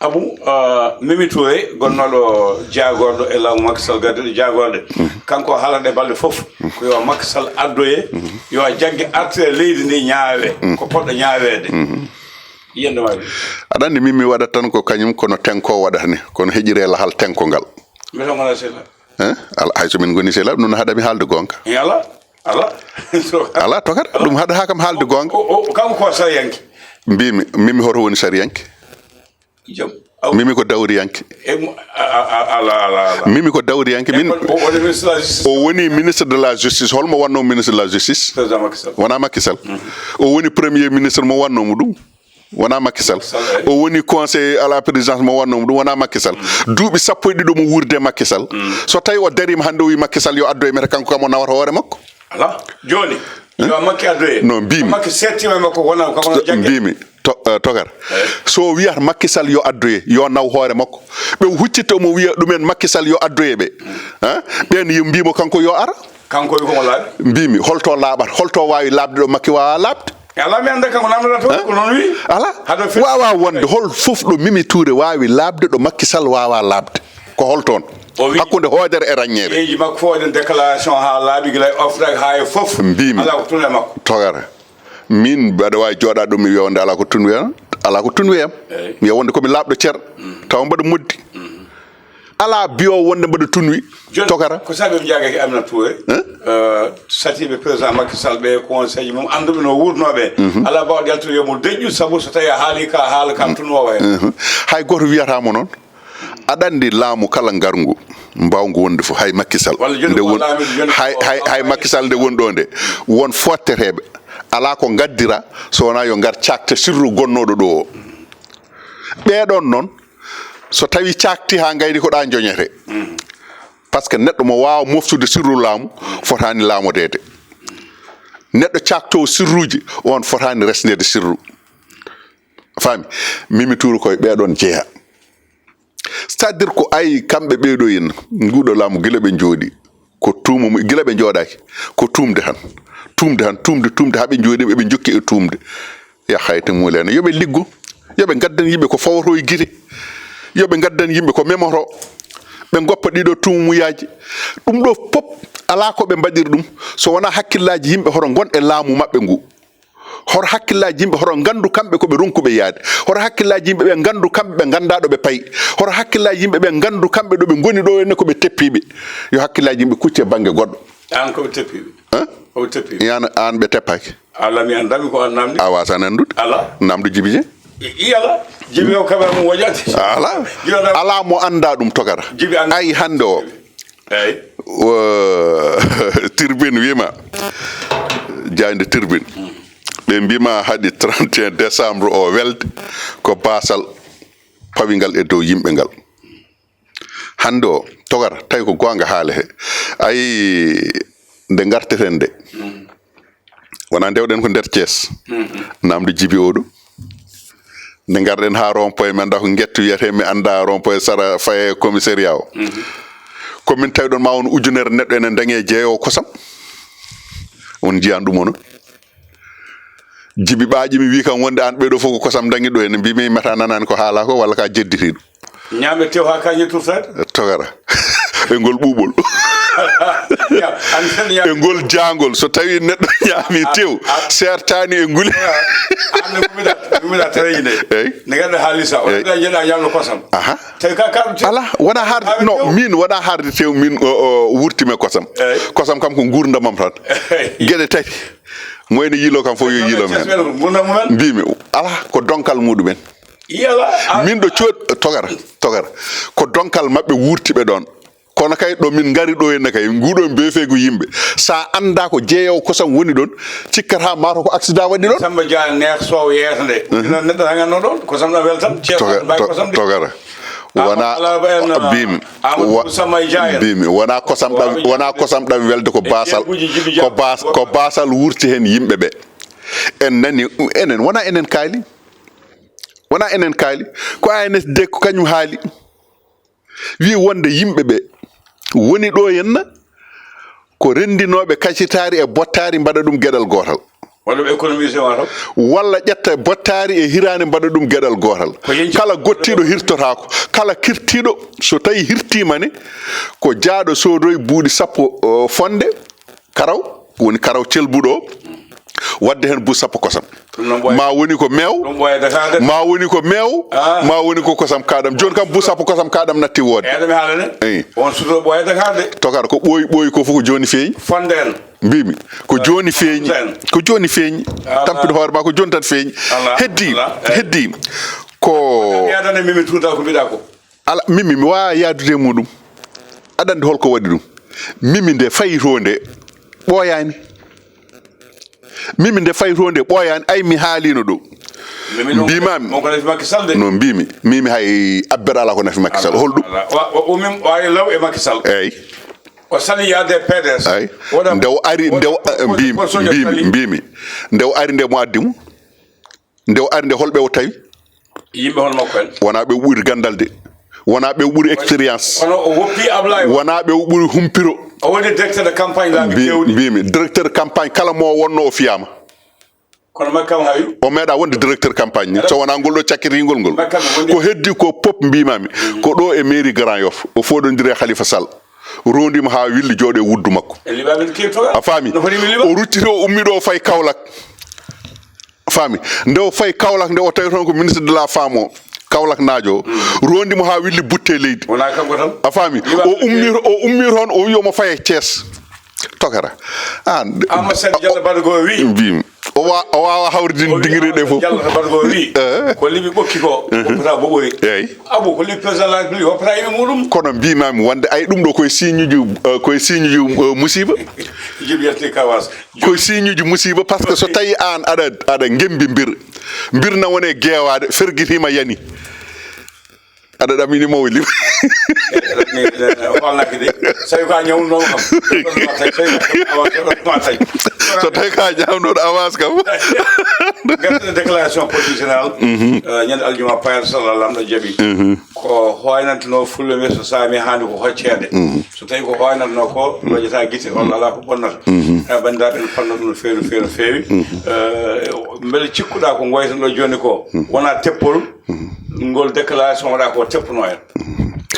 Abu, ah, Mimi Touré, gonnoɗo jaagorɗo e laamu Macky Sall, gardiɗo jaagorɗe. Kanko haalata e balɗe fof ko yo Macky Sall addoye, yo jagge artire leydi ndi ñaawe, ko poɗɗo ñaaweede. Yiyande ma wi. Aɗa anndi min mi waɗat tan ko kañum kono tenko waɗata ni, kono heƴire lahal tenko ngal. Mbiyata ngona sehilaaɓe? Hein? Ala, hay so min ngoni sehilaaɓe, ɗum haɗa mi haalde goonga. E ala, ala. Ala tokar, ɗum haɗata kam haalde goonga. O, o, kanko ko sariyanke. Mbimi, mimi hoto woni sariyanke? Jam. Aw. Mimi ko dawriyanke. E mo, a, a, a, ala, ala, ala. Mimi ko dawriyanke. E min, o, o woni ministre de la justice. O woni ministre de la justice. Holmo wonno ministre de la justice? Président Macky Sall. Wona Macky Sall. O woni premier ministre mo wonno mo ɗum. Wona Macky Sall. Sall, eyi. O woni conseiller à la présidence mo wonno mo ɗum. Wona Macky Sall. Duuɓi sappo e ɗiɗo mo wuurde Macky Sall. So tawi o darima hannde o wi Macky Sall yo addo e meta kanko kam o nawata hoore makko. Ala. Jooni, yo Macky addoye. No mbimi. Macky settima e makko wona kam wona jagge. Mbimi. To- eh, togar. So wiyata Macky Sall yo addoye, yo naw hoore makko. Ɓe huccita mo wiya ɗumen Macky Sall yo addoye ɓe. Hein? Ɓen yo mbimo kanko yo ara. Kanko wi komo laaɓi. Mbimi holto laaɓat, holto wawi laaɓde ɗo Macky wawa laaɓde? E ala mi anda kanko namdata to ko non wi. Ala. Hado fe- wawa wonde hol fof ɗo Mimi Touré wawi laaɓde ɗo Macky Sall wawa laaɓde. Ko holton? O wi- hakkunde hoodere e raññeere. Yeeji makko fof waɗen déclaration ha laaɓi gila e oftak ha e fof. Mbimi. Ala ko tun e makko. Togara. Min mbaɗa wawi jooɗa ɗum mi wiya wonde ala ko tun wiyam. Ala ko tun wiyam. Mi wiya wonde komi laaɓɗo cer. Tawa mbaɗa moddi. Ala biyo wonde mbaɗa tunwi. Togara. Ko sabi mi jagaki Amina Touré. Satiɓe président Macky Sall ɓe conseil mum anduɓe no wurnoɓe. Ala bawa jaltude yomo deƴƴu sabu so tawi a haali ka haala ka tunwowa hen. Hay goto wiyatamo noon. Aɗa anndi laamu kala ngarngu mbawngu wonde fof hay Macky Sall nde won hay hay hay Macky Sall nde woni ɗo nde won fotteteeɓe alaa ko ngaddira so wonaa yo ngar caakte sirru gonnooɗo ɗo o. Ɓeeɗoon noon so tawii caaktii haa ngayni ko ɗa njoñetee. Parce que neɗɗo mo waawa moftude sirru laamu fotaani laamodeede. Neɗɗo caaktoowo sirruuji on fotaani resneede sirru. Faami? Mimi Touré koye ɓeeɗoon jeyaa. C'est à dire ko ay kamɓe ɓeeɗo henna nguɗo laamu gila ɓe njooɗi ko tuuma mu gila ɓe njooɗaki ko tuumde tan tuumde tan tuumde tuumde haa ɓe njooɗi ɓe njokki e tuumde. Ya hayta mulene yoɓe liggo yoɓe gaddan yimɓe ko fawoto e gite yoɓe gaddan yimɓe ko memoto ɓe goppa ɗiɗo tuumuyaaji. Ɗum ɗo pop alaa ko ɓe mbaɗiri ɗum so wonaa hakkillaaji yimɓe hoto ngon e laamu maɓɓe ngu. Hoto hakkillaaji yimɓe hoto nganndu kamɓe ko ɓe ronkuɓe yaade? Hoto hakkillaaji yimɓe ɓe nganndu kamɓe ɓe nganndaa ɗo ɓe payi? Hoto hakkillaaji yimɓe ɓe nganndu kamɓe ɗo ɓe ngoni ɗo enne ko ɓe teppiiɓe? Yo hakkillaaji yimɓe kucce bannge goɗɗo. An ko ɓe teppiiɓe? Hein? Ko ɓe teppiiɓe? Yan an ɓe teppaaki? Alla mi anndami ko an namdi. A waasa nanndude? Ala. Namdu jibi je? Iyala. Jibi o kaɓe mum woƴaade. Ala. Alaa mo anndaa ɗum togara. Jibi anndaa. Ay hannde o. Eyi. Tirbine wima jaaynde tirbine ɓe mbima haɗi trente et un décembre o welde ko basal pawi ngal e dow yimɓe ngal. Hannde o togata tawi ko goonga haala he ayi nde ngarteten nde wona ndewɗen ko nder Thiès. Namdo jibi oɗo nde ngarɗen ha rond point mi anda ko gettu wiyete mi anda rond point sara faye commissariat o. Komin tawi ɗon ma won ujunere neɗɗo enen dañe jeeyowo kosam on jiyan ɗum ono. Jibi ɓaaƴi mi wi kam wonde an ɓeɗo fof ko kosam dañi ɗo ene mbimi meta nanani ko haala ko walla ka jedditi ɗum. Ñaame tew haa kañe turtaade. Togara e ngol ɓuuɓol e ngol jaangol so tawi neɗɗo ñaami tew sertani e nguli. Gumida tarayine. Eyyi. Ne ganduɗa haalisa o jeeɗa ñamno kosam. Aha. Tawi ka kaɗum tew. Ala wona harde no min wona harde tew min wurtime kosam. Kosam kam ko gurdamam tan. Geɗe tati. Mo ene yiilo kam fof yo yiilo men. Mbimi ala ko donkal muɗumen. Min ɗo cood togara togara ko donkal maɓɓe wurtiɓe ɗon. Kono kay ɗo min ngari ɗo henne kay nguɗo mbefeego yimɓe sa annda ko jeeyowo kosam woni ɗon cikkata mato ko accident waɗi ɗon. Samba Dia neex sow yeeso nde ino neɗɗo tan ganno ɗon kosam ɗo weltan ceeɓa mbawi kosam de. Togara wona mbimi mbimi wona kosam ɗam wona kosam ɗam welde ko basal ko bas ko basal wurti hen yimɓe ɓe. En nani enen wona enen kaali wona enen kaali ko A N S D ko kañum haali. Wi wonde yimɓe ɓe woni ɗo henna ko renndinooɓe kacitaari e bottaari mbaɗa ɗum geɗal gootal. Walla ɓe économisé wata. Walla ƴetta bottaari e hiraande mbaɗa ɗum geɗal gootal. Kala gottiiɗo hirtotaako kala kirtiiɗo so tawi hirtiima ne ko jaaɗo soodoy buuɗi sappo fonde. Karaw woni karaw celbuɗo o wadde hen bus sappo kosam ma woni ko meew ma woni ko meew ma woni ko kosam kaɗam joni kam bus sappo kosam kaɗam natti woode. Eyi. On suto ɓooya Dakar de. Tokar ko ɓooyi ɓooyi ko fof ko joni feeñi. Fonde en. Mbimi ko joni feeñi ko joni feeñi. Tampin hoore ma ko joni tan feeñi. Heddi heddi ko. Yadane mimi tuuta ko mbiɗa ko. Ala mimi mi wawa yaadude e muɗum. Aɗa anndi holko waɗi ɗum? Mimi nde fayi to nde ɓooyaani. Mimi nde fayi to nde ɓooyaani ay mi haalino ɗo. Mbimami no mbimi mimi hay abbere ala ko nafi Macky Sall holɗum? Umim o ari law e Macky Sall. Eyyi. O sali yaade P D S. Eyyi. Nde o ari nde mbimi mbimi nde o ari nde mo addi mo. Nde o ari nde, holɓe o tawi? Yimɓe hono makko en. Wonaa ɓe o ɓuri ganndal de. Wonaa ɓe o ɓuri expérience. Kono o woppi Ablaye Wade. Wonaa ɓe o ɓuri humpiro. O woni directeur de campagne laabi Mbi- kewɗi. Mbimi directeur campagne kala mo o wonno o fiyaama. Kono Makka Sall hayu. O meeɗa wonde directeur campagne ni, so wonaa ngol ɗo cakkitiingol ngol. Makka Sall woni- Ko heddi ko pop mbimami, ko ɗo e mairie Grand Yoff o foɗondiri e Khalifa Sall, rondimo ha willi, jooɗo e wuddu makko. E liɓaaɓe keeto. A faami? No foti mi liɓa. O ruttiri, o ummii ɗo, o fayi Kaolack. Faami? Nde o fayi Kaolack nde, o tawi toon ko ministre de la femme o, Kaolack naajo o, rondimo ha willi, butte leydi. Wonaa kanko tan. A faami? O ummii, o ummii toon, o wi omo faya Thiès. Tokara. An Amadou Sall Diallo Badgo wi. Mbimi o wa- o wawa hawridinde dingiri ɗe fof. Diallo Badgo wi. Eh. Ko liɓi ɓokki ko woppata boɓori. Eyyi. Abu ko liɓi président de la République woppata e muɗum. Kono mbimami wonde ay ɗum ɗo koye signe uji, eh, koye signe uji, eh, musiba. Jibi yalti kawas. Koye signe uji musiba, par ce que so tawi an aɗa aɗa gembi mbir, mbir na wone gewade, fergitima yani, aɗa ɗamini mawli. Holnaki de. Sawi ko a ñawnunoma kam. So tawi ka ñamnoɗo avance kam. Gartene déclaration politique générale. Ñande aljuma payal sala lamɗo jaaɓi. Ko hoynantuno fulle ɓe, so saami hande ko hocceede. So tawi ko hoynantuno ko, lojata gite, on ala ko bonnata. E banndiraaɓe, en panno ɗum no feewi, no feewi, no feewi. Eh, mbele cikkuɗa ko ngoytanɗo joni ko wona teppol, ngol déclaration waɗa ko teppuno en?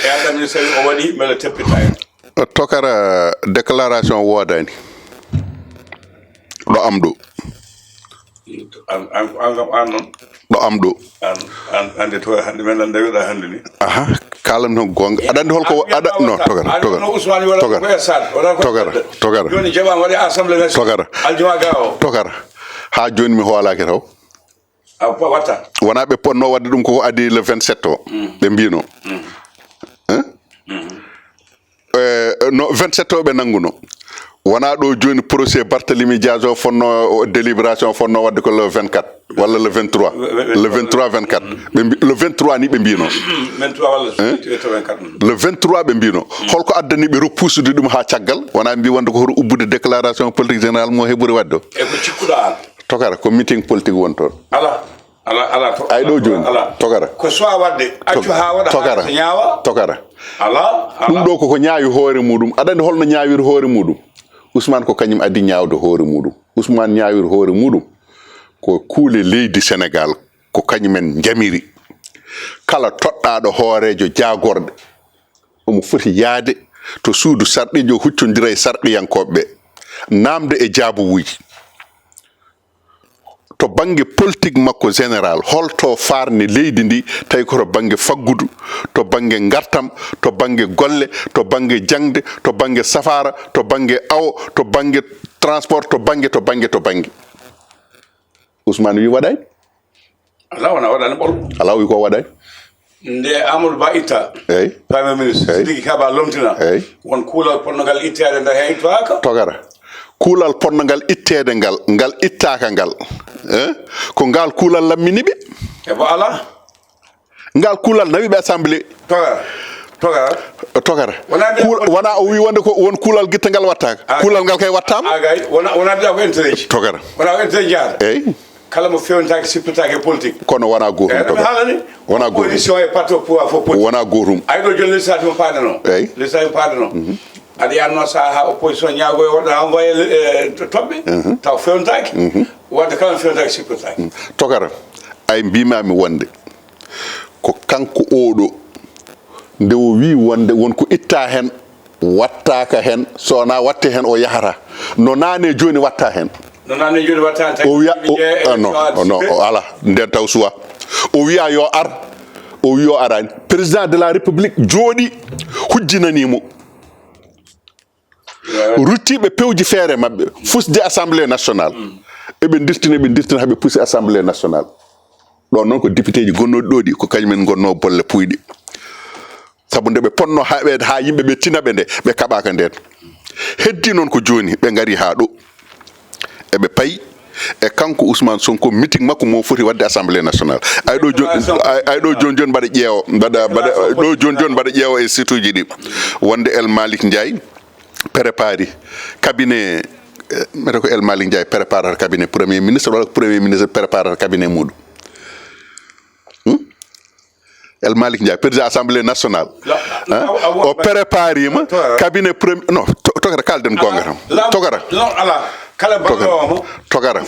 E adami so tawi o waɗi, mbele teppita en? Tokara, déclaration wodani ɗo am ɗo. An an an kam an noon. Ɗo am ɗo. An an ande to hande men an dawiɗa hande ni. Aha, kalam tan gonga. Aɗa andi holko aɗa no? Tokara, tokara, Ousmane wala tokara, ko e Sall wala ko. Tokara, tokara. Joni jaɓama waɗi assemblée nationale. Tokara. Aljuma gawo. Tokara, ha joni mi hoolaki taw. A watta. Wona ɓe ponno wadde ɗum koko adi le vingt-sept o, ɓe mbino. Hein? Eh, no vingt-sept o ɓe nannguno. Wona ɗo joni procès Barthélemy Diaz o fonno, o délibération fonno wadde ko le vingt-quatre walla le vingt-trois. Le vingt-trois, vingt-quatre. Ɓe mbi- le vingt-trois ni ɓe mbino. Vingt-trois walla vingt-quatre. Le vingt-trois ɓe mbino. Holko addani ɓe repoussude ɗum ha caggal? Wona mbi wonde ko hoto ubbude déclaration politique générale mo heɓuri wadde o. E ko cikkuɗa an? Tokara, ko meeting politique woni toon. Ala. Ala, ala to. Ay ɗo joni. Ala. Tokara. Ko soit wadde accu ha waɗa Tokara. Ha ñaawa. Tokara. Ala. Ɗum ɗo koko ñaawi hoore muɗum. Aɗa andi holno ñaawiri hoore muɗum? Ousmane ko kañum addi ñaawde hoore muɗum. Ousmane ñaawiri hoore muɗum ko kuule leydi Sénégal, ko kañumen njamiri. Kala toɗɗaaɗo hooreejo jaagorɗe, omo foti yahde to suudu sarɗiijo, huccondira e sarɗiyankooɓe ɓe, naamde e jaabuwuuji. To bannge politique makko général, holto faarni leydi ndi, tawi ko to bannge faggudu, to bannge ngartam, to bannge golle, to bannge jaŋde, to bannge safaara, to bannge awo, to bannge transport, to bannge, to bannge, to bannge. Ousmane wi waɗani. Ala wona waɗani ɓol. Ala wi ko waɗani. Nde Amadou Ba itta. Eyyi. Premier ministre. Eyyi. Sidiki Kaba lomtina. Eyyi. Won kuulal ponno ngal itteede nde he ittaaka. Togara. Kuulal ponno ngal itteede ngal, ngal ittaaka ngal. Eh? Ko ngal kuulal lammini ɓe. E bo ala. Ngal kuulal nawi ɓe assemblée. Togara. Togara. Togara. Wona nde- Kuul- wona o wi wonde ko won kuulal gitta ngal wattaaka. Ah. Kuulal ngal kay wattama. Agay, wona wona mbiɗa ko intérêt ji. Togara. Wona ko intérêt jaata. Eyyi. Kala mo fewntaaki sippitaake e politique. Kono wona gootum, Eyyi, ɗum togara. Haalani. Wona Opposition e parti au pouvoir fof poti. Wona gootum. Ay ɗo joni législatif mo paɗano. Eyyi. Législatif mo paɗano. Aɗa yiya noon saha ha opposition ñaago e woɗɗo envoyé, eh, to- toɓɓe. Taw fewntaaki. Wadde kala mo fewntaaki sippitaaki. Togara, ay mbimami wonde ko kanko oɗo, nde o wi wonde won ko itta hen, wattaka hen, so wona watte hen o yahata. No nane joni watta hen. No nane joni watta hen. O wiya o- ah, non, non, o ala nden taw suwa. O wiya yo ar, o wi o arani. Président de la République jooɗi, hujjinanimo. Ruttiɓe pewji feere maɓɓe, fusde Assemblée nationale. Eɓe dirtina, ɓe dirtina haɓe pusi Assemblée nationale. Ɗon noon ko député ji gonnoɗi ɗo ɗi, ko kañumen gonno bolle puyɗe. Sabu nde ɓe ponno haɓede ha yimɓe ɓe tina ɓe nde, ɓe kaɓaka nden. Heddi noon ko joni ɓe ngari ha ɗo. Eɓe payi e kanko Ousmane Sonko, meeting makko mo foti wadde Assemblée nationale. Ay ɗo joni, ay, ay ɗo joni joni mbaɗa ƴeewo, mbaɗa, mbaɗa, ɗo joni joni mbaɗa ƴeewo e site uji ɗi. Wonde El Malick Ndiaye préparé cabinet, eh, mbiyata ko El Malick Ndiaye préparata cabinet premier ministre, walla ko premier ministre préparata cabinet muɗum. El Malik Ndiaye, président assemblée nationale. O préparima cabinet premier, non, tokara, kalden gonga tan. Tokara. Tokara. Tokara.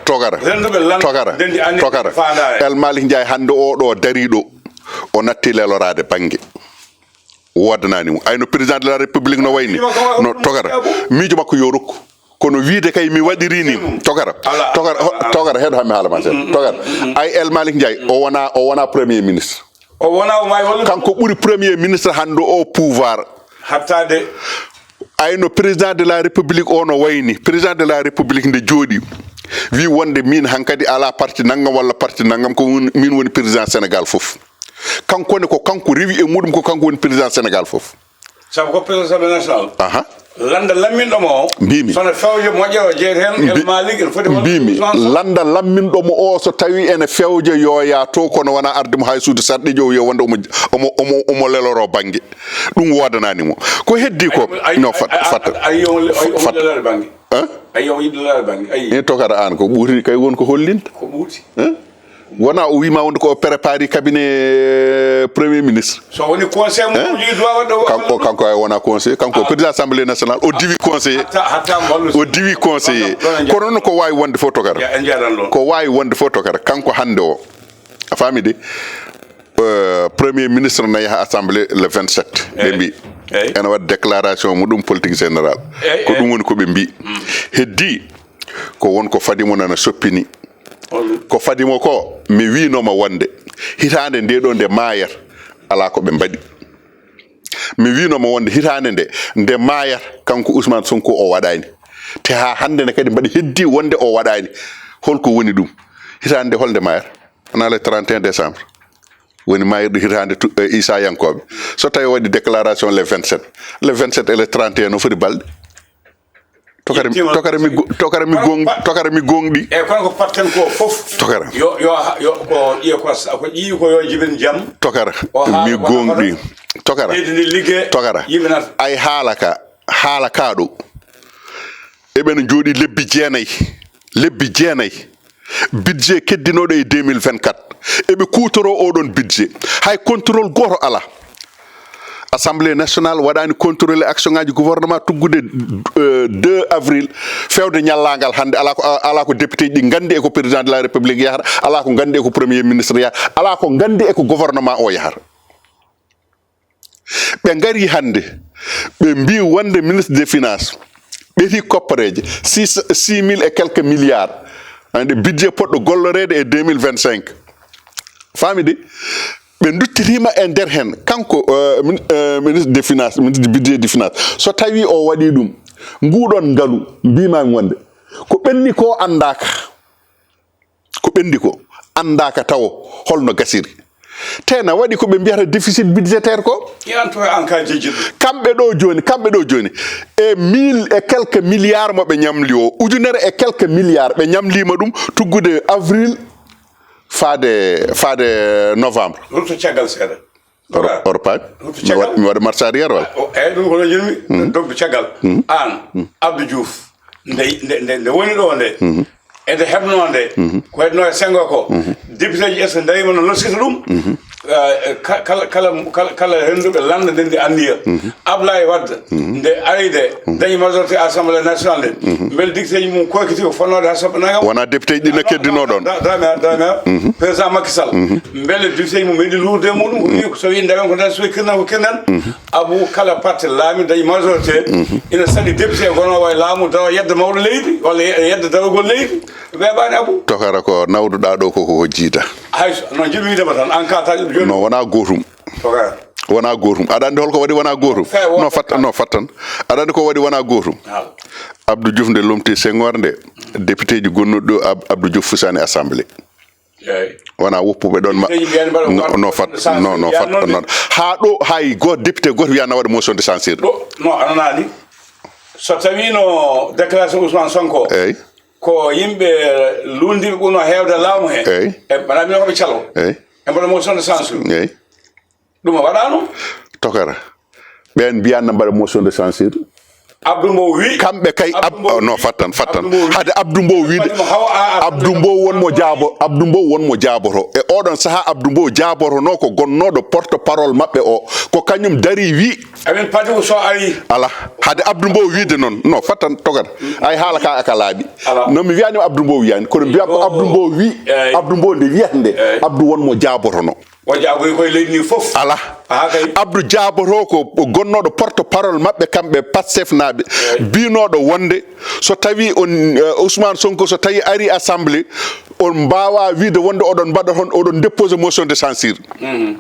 Tokara. Tokara. El Malik Ndiaye hannde o ɗo dariɗo, o natti lelorade bangge. Wodanani mo. Ay no président de la république no wayni. No tokara. Miijo makko yo rokku. Kono wiide kay mi waɗiri ni. Tokara. Tokara. Tokara, heɗo hammi haala ma seeɗa. Tokara. Ay El Malik Ndiaye, o wona, o wona premier ministre. O wona, o maayi walla kanko ɓuri premier ministre hannde o pouvoir. Hattade. Ay no président de la république o no wayni. Président de la république nde jooɗi, wi wonde min hankadi ala parti nanngam walla parti nanngam, ko min woni président Sénégal fof. Kanko ne, ko kanko rewi e muɗum, ko kanko woni président Sénégal fof. Sabu ko président assemblée national. Aha. Lannda lamminɗo mo o. Mbimi. Sono fewje moƴƴere o jeyta heen, El Malik, ene foti wonde mbimi. Lannda lamminɗo mo o, so tawi ene fewja, yo yaa to, kono wona arde mo hay suudu sarɗeeji o, yo wonde omo, omo, omo, omo leloro bangge. Ɗum wodanani mo. Ko heddi ko, no fat, fat, fat. Ayi, omo lelore bangge. Hein? Ayi, omo yiɗi lelore bangge. Ayi. E tokara an ko ɓuuri kay won ko hollinta. Ko ɓuuri. Hein? Wona o wima wonde ko o prépari cabinet, euh, premier ministre. So woni conseil mo, hein? Kanko, kanko ay wona conseil, kanko président assemblée nationale, o diwi conseiller. O diwi conseiller. Kono noon ko wawi wonde fof tokara. Ko wawi wonde fof tokara. Kanko hannde o. A faami de? Euh, premier ministre na yaha assemblée le vingt-sept. Ɓe mbi ene waɗa déclaration muɗum politique générale. Ko ɗum woni ko ɓe mbi. Heddi ko won ko fadi mo nana soppini. Ko fadi mo ko, mi wiinoma wonde hitaande nde ɗo nde maayata, alaa ko ɓe mbaɗi. Mi wiinoma wonde hitaande nde, nde maayata, kanko Ousmane Sonko o waɗaani. Te haa hannde ne kadi mbaɗi heddi wonde o waɗaani. Holko woni ɗum? Hitaande nde holnde maayata? Wonaa le trente et un décembre. Woni maayirɗo hitaande tu-, eh, Issa Yankooɓe. So tawi o waɗi déclaration le vingt-sept. Le vingt-sept et le trente et un no foti balɗe. Tokara mi, tokara mi go-, tokara mi gong-, tokara mi gongɗi. E kono ko patten ko fof. Tokara. Yo, yo, yo, ko ƴiye ko sa-, ko ƴiyi ko yo jibin jam. Tokara. Mi gongɗi. Tokara. Ɓeydi ndi liggey. Tokara. Yimɓe nata. Ay haala ka, haala ka ɗo. Eɓen jooɗi lebbi jeenayi. Lebbi jeenayi. Budget keddinooɗo e deux mille vingt-quatre. Eɓe kuutoroo oɗon budget. Hay contrôle gooto alaa. Assemblée nationale waɗaani contrôle action ngaji gouvernement tuggude, euh, deux avril, fewde ñallaangal hannde. Alaa ko, alaa ko député ji ɗi nganndi e ko président de la république yahata, alaa ko nganndi e ko premier ministre yahata, alaa ko nganndi e ko gouvernement o yahata. Ɓe ngari hannde, ɓe mbi wonde ministre des finances ɓeti koppareeje six, six mille et quelques milliards. Ande budget poɗɗo golloreede e deux mille vingt-cinq. Faami de? Ɓe nduttitiima e nder heen, kanko, euh, min-, euh, ministre des finances, ministre du budget des finances. So tawi o waɗi ɗum, nguɗon ngalu, mbimami wonde ko ɓenni ko anndaaka. Ko ɓenni ko anndaaka tawo holno gasiri. Te na waɗi ko ɓe mbiyata déficit budgétaire ko. Yan to an ka jejjit. Kamɓe ɗo jooni, kamɓe ɗo jooni, e mille et quelques milliards mo ɓe ñamli o, ujunere e quelques milliards ɓe ñamlima ɗum tuggude avril faade, faade novembre. Rutto caggal seeɗa. Oro-, oro paaj. Rutto mi wa-, caggal. Mi waɗa marche arrière wala? O, eyyi, ɗum ko ɗo njirmi. Mhm. Donc caggal. Mhm. An, mhm, Abdou Diouf, nde, nde, nde, nde woni ɗo nde, mhm, e nde heɓno nde, mhm, ko heɓno e Senghor ko, mhm, député ji est-ce que darima no lorsita ɗum? Mhm. Eh, ka-, kala, kala, kala, kala rennduɓe lannda nde ndi anniya. Mhm. Ablaye Wade, mhm, nde ari nde, mhm, dañi majorité assemblée nationale nde. Mhm. Mbele député ji mum koykiti ko fonnode ha sappo nagam? Wona député ji ɗi no keddino ɗon. Da-, da-, da-, da-, da-, mhm, président Macky Sall. Mhm. Mbele député ji mum meeɗi luurde e muɗum, mhm, wi ko so wi ndawen ko nden, so wi kirnan ko kirnan. Mhm. Abou, kala parti laami dañi majorité, mhm, ina saɗi député gonoowo e laamu dawa yedda mawɗo leydi, walla ye-, yedda darogol leydi. Weeɓaani, Abou. Tokara ko nawduɗaa ɗo ko, ko, ko jiida. Hay so, no njiɗmi wiide ma tan, an ka taƴo jooni. No, wona gootum. Tokara. Wona gootum. Aɗa anndi holko waɗi wona gootum? Fe-, wo-, no fatta-, no fattan. Aɗa anndi ko waɗi wona gootum? Haal. Abdou Diouf nde lomti Senghor nde, député ji gonnuɗo Ab-, Abdou Diouf fusani assemblée. Eey. Wona woppuɓe ɗon ma-, député ji mbiyaani mbaɗa no, no fat-, no, no fat-, no. Haa ɗo hay go député gooto wiya na waɗa motion de censure. Ɗo, no, a nanaani. So tawi no déclaration Ousmane Sonko. Eey. Ko yimɓe luulndiiɓe ɓurno heewde laamu he. Eey. E mbaɗa mino ko ɓe calo. Eey. E mbaɗa motion de censure. Eey. Ɗum o waɗaano. Tokara. Ɓeen mbiyaani na mbaɗa motion de censure. Abdou Mbow wi. Kamɓe kay, Ab-, Abdou Mbow oh, non, wi. Fattan, fattan. Abdou Mbow wi. Hade Abdou Mbow wiide, Abdou Mbow won mo jaabo-, Abdou Mbow won mo jaaboto. E oɗon saha, Abdou Mbow jaabotono ko gonnooɗo porte-parole maɓɓe o. Ko kañum dari wi. Amin padi ko so ari. Ala. Hade Abdou Mbow wiide noon. Non, fattan togata. Ay haala ka aka laaɓi. Ala. No mi wiyanima Abdou Mbow wiyani, kono mbiya ko Abdou Mbow wi. Eyi. Abdou Mbow nde wiyata nde. Eyi. Abdou won mo jaabotono. O jaaboyi koye leydi ndi fof. Ala. Aha, kay. Abdou jaaboto ko gonnooɗo porte-parole maɓɓe kamɓe Pastef naaɓe. Eyi. Binooɗo wonde so tawi on, eh, Ousmane Sonko so tawi ari assemblée, on mbaawa wiide wonde oɗon mbaɗa toon, oɗon déposer motion de censure. Mhm.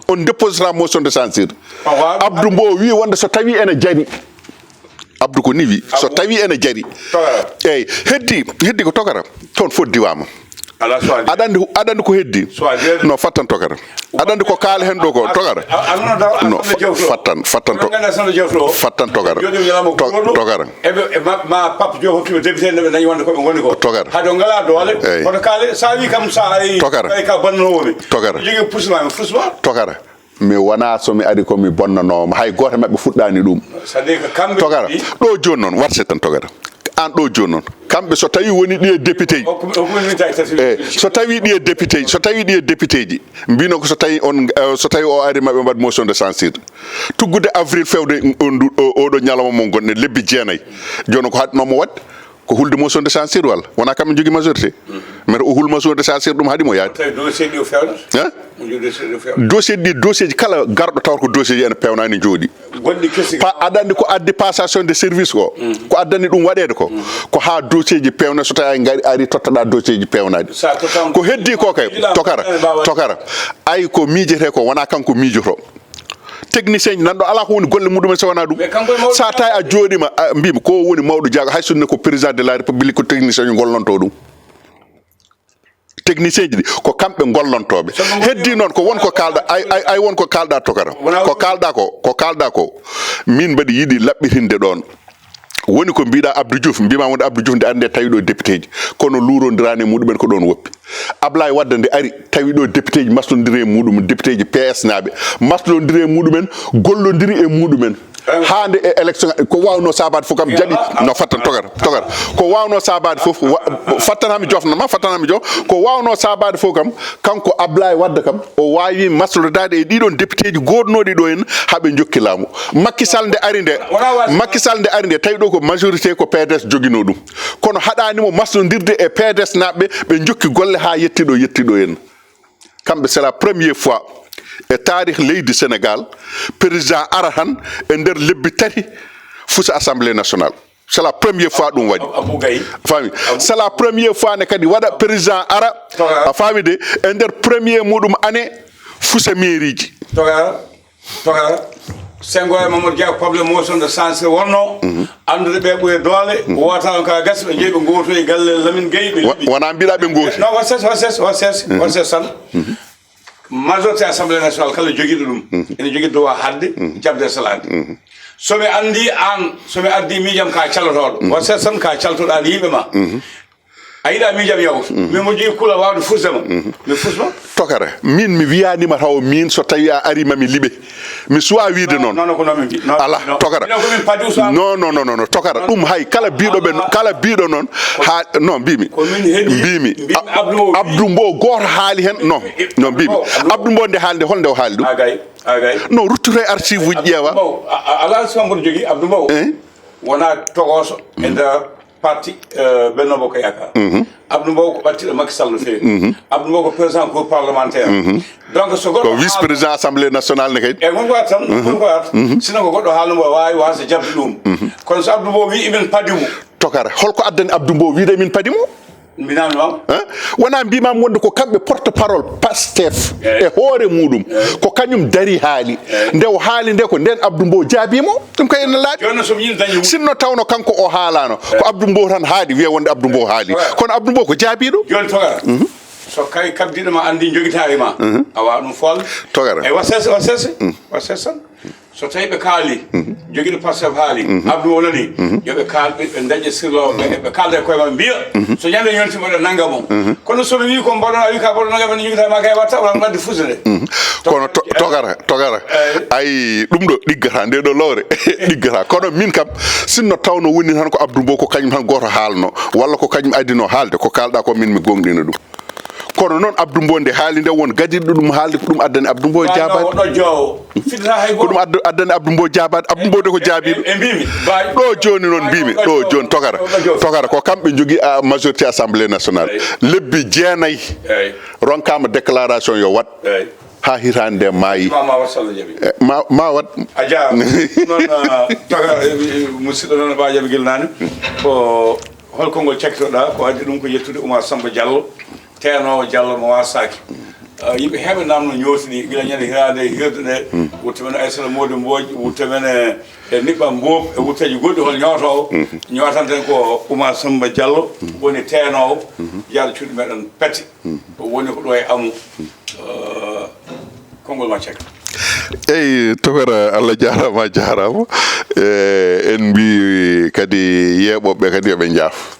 On déposera motion de censure. Awa. Abdou Mbow wi wonde so tawi ene jari. Abdou ko ni wi, so tawi ene jari. Togara. Eyyi, heddi, heddi ko togara. Toon fof diwaama. Ala so adi. Aɗa andi, aɗa andi ko heddi? So adi. No, fattan togara. Aɗa andi ko kaala hen ɗo ko togara? A, a, a, no, no, no, no, no, fattan, fattan to-, fattan togara. Jooɗi ñalawma To-, goɗɗo. Togara. Eɓe, e ma, ma Pape Diop hokkiɓe député nde ɓe dañi wonde ko ɓe ngoni ko. Togara. Hade o ngala doole. Eyyi. Kono kaale, sa wi kam sa ari, togara, ari ka bannowo mi. Togara. Jogui pusma mi, fusma. Togara. Mi wona so mi ari ko mi bonnanoowo mo. Hay gooto maɓɓe fuɗɗaani ɗum. C'est-à-dire que kamɓe Togara, ɗo jooni noon, warse tan togara. Aan ɗo jooni noon. Kamɓe so tawi woni ɗi e député ji. O ko, o ko min tawi tati. Eh, so tawi ɗi e député ji, so tawi ɗi e député ji. Mbino ko so tawi on, eh, so tawi o ari maɓɓe mbaɗ motion de censure. Tuggude avril fewde on ndu-, o, oɗo ñalawma mo gonɗen lebbi jeenayi. Jooni ko haɗnoo mo waɗde? Ko hulde motion de censure walla? Wona kamɓe njogii majorité? Mhm. Mais o hul motion de censure ɗum haɗi mo yaade. Tawi dossier ɗi o fewnata? Hein? O jogii dossier ɗi o fewnata. Dossier ɗi, dossier ji kala garɗo tawa ko dossier ji ene pewnani jooɗi. Gonɗi kesi. Pa-, aɗa andi ko addi passation de service ko? Mhm. Ko addani ɗum waɗeede ko? Mhm. Ko haa dossier ji pewne so tawi ay ngari ari tottoɗa dossier ji pewnaɗi. Sa tottam-, ko heddi ko kay, tottam-, tokara, tottam-, tokara. Ay ko miijete ko wona kanko miijoto. Technicien ji nan ɗo ala ko woni golle muɗumen so wona ɗum. Mais kanko e mawɗo sa tawi a jooɗima, a, mbimi ko woni mawɗo jaago, hay so ne ko président de la république ko technicien ji gollonto ɗum. Technicien ji ɗi ko kamɓe gollontoɓe. Heddi noon ko won ko kalɗa, ay, ay, ay won ko kalɗa tokara. Ko kalɗa ko, ko kalɗa ko. Min mbaɗi yiɗi laɓɓitinde ɗon. Woni ko mbiɗa Abdou Diouf, mbima wonde Abdou Diouf nde ande tawi ɗo député ji. Kono lurondirani e muɗumen ko ɗon woppi. Ablaye Wade nde ari, tawi ɗo député ji maslodiri e muɗum, député ji P S naɓe, maslodiri e muɗumen, gollodiri e muɗumen. Hande e élection, ko wawno sabade fof kam jaɓi, no fattan togata, togata. Ko wawno sabade fof, wa-, fattan hami jofna ma, fattan hami jof, ko wawno sabade fof kam, kanko Ablaye Wade kam, o wawi maslodade e ɗiɗon député ji godunoɗi ɗo en, haɓe jokki laamu. Macky Sall nde ari nde, Macky Sall nde ari nde, tawi ɗo ko majorité ko P D S joguino ɗum. Kono haɗanimo maslodirde e P D S naɓe, ɓe jokki golle ha yetti ɗo, yetti ɗo en. Kamɓe, c'est la première fois e taarih leydi Sénégal, président ara tan e nder lebbi tati fusa Assemblée nationale. C'est la première fois ɗum waɗi. Abou Gaye. A faami? C'est la première fois ne kadi waɗa président ara, a faami de, e nder premier muɗum année fusa mairie ji. Togara, togara. Senghor e Mamadou Dia ko problème motion de censure wonno. Mhm. Anndude ɓe ɓuri doole. Mhm. Wota on ka gasi ɓe jeeyi ɓe gooto e galle Lamine Gueye ɓe Wa-, liɓi. Wona mbiɗa ɓe gooti. Non, won ses, won ses, won ses, won ses tan. Mhm. Majorité Assemblée nationale kala jogiiɗo ɗum, mhm, ene jogii droit haɗde, mhm, jaɓde e salaade. Mhm. So mi anndi aan, so mi addi miijam ka calotooɗo, mhm, won ses tan ka caltoɗaa yimɓe ma. Mhm. A yiɗa miijam yaw. Mhm. Min mo jogii kula waawde fusde ma. Mhm. Mi fusma. Tokara, min mi wiyanima taw min so tawi a ari mami liɓe. Mi suwa wiide noon. Non, non, ko non min mbi-, non, ala, non. Tokara. Minen ko min padi Ousmane. Non, non, non, non, non, tokara. Ɗum hay kala biɗo ɓe, kala biɗo noon, ha, non, mbimi. Ko min heɓi, mbimi. Mbimi Abdou Mbow. Abdou Mbow gooto haali hen, non. Non, mbimi. Abdou Mbow. Abdou Mbow nde haalde, holnde o haali ɗum? Agay, agay. Non, ruttuto e archive uji ƴeewa. Abdou Mbow, a, a, ala Ousmane Bodo jogii, Abdou Mbow. Eh? Wona togoso e nder parti, eh, Benno Bokk Yaakaar. Mhm. Abdou Mbow ko ɓattiɗo Macky Sall no feewi. Mhm. Abdou Mbow ko président groupe parlementaire. Mhm. Donc, so goɗɗo ko vice président assemblée nationale ne kadi. E ngon ko artan, mhm, ngon ko artan. Mhm. Sino ko goɗɗo haalno mbo waawi waasa jaɓde ɗum. Mhm. Kono so Abdou Mbow wi emin padi mo. Tokara, holko addani Abdou Mbow wiide emin padi mo? Mbi namdoma. Hein? Wona mbimami wonde ko kamɓe porte parole Pastef, eyi, e hoore muɗum. Eyi. Ko kañum dari haali. Eyi. Nde o haali nde ko nden Abdou Mbow jaabi mo. Ɗum kay ene laaɓi. Joni noon somi yiɗi dañde. Sinno tawno kanko o haalano, ko, eyi, Abdou Mbow tan haali, wiya wonde Abdou Mbow haali. Eyi. Kono Abdou Mbow ko jaabiɗo. Joni togara. Mhm. So kay kabdiɗo ma andi jogitari ma. Mhm. A wawa ɗum foolde. Togara. Eyi, wa ses, wa ses. Mhm. Wa ses tan. So tawi ɓe kaali, jogiiɗo Pastef haali, Abdou o nani, yo ɓe kaal, ɓe, ɓe ndaña sirlooɓe ɓe, ɓe kaalda e koye maɓɓe, mbiya, so ñande yonti mboɗo nannga mo. Kono so mi wii ko mboɗo, a wii ka mboɗo nannga, mboɗo jogita ma kay watta, wala mbaɗde fusude. Kono to-, togara, togara. Ay, ɗum ɗo ɗiggata, nde ɗo lowre, ɗiggata. Kono min kam, sinno tawno woni tan ko Abdou Mbow, ko kañum tan gooto haalno, walla ko kañum addino haalde, ko kaalɗa ko min mi gomɗina ɗum. Kono noon Abdou Mbow nde haali nde won gadirɗo ɗum haalde, ko ɗum addani Abdou Mbow jaabaade. Ɗo joowo. Fidata hay ko ɗum addu-, addani Abdou Mbow jaabaade. Abdou Mbow de ko jaabiiɗo. E mbimi, ba-, ɗo jooni noon mbimi, ɗo jooni togara. Ɗo jooni. Togara ko kamɓe njogii a majorité assemblée nationale. Eyi. Lebbi jeenayi. Eyi. Ronkaama déclaration yo waɗ. Eyi. Haa hitaande nde maayi. Ma, ma waɗ so Allah jaɓi. Eh, ma, ma waɗ. A jaaraama. Noon, ah, togara, eh, eh, musidɗo noon Ba Jabi Gilnaani. Ko hol konngol cakkitoɗaa? Ko addi ɗum ko yettude Oumar Samba Diallo. Teenoowo Diallo mo waasaaki. Ah, yimɓe heewɓe naamno ñootini gila ñande hiraande e hirde nde. Wuttu men Aissata Mody Mbodj, wuttu men e, e Niɓɓa Mboob, e wutteeji goɗɗi hol ñootoowo. Ñootanten ko Oumar Samba Diallo, woni teenoowo, jaaɗo cuuɗi meɗen Pete. O woni ko ɗo e amu. Ah, konngol ma cek. Eyi, tokara, Allah jaaraama, a jaaraama. E, en mbi kadi yeeɓooɓe kadi yo ɓe njaaf.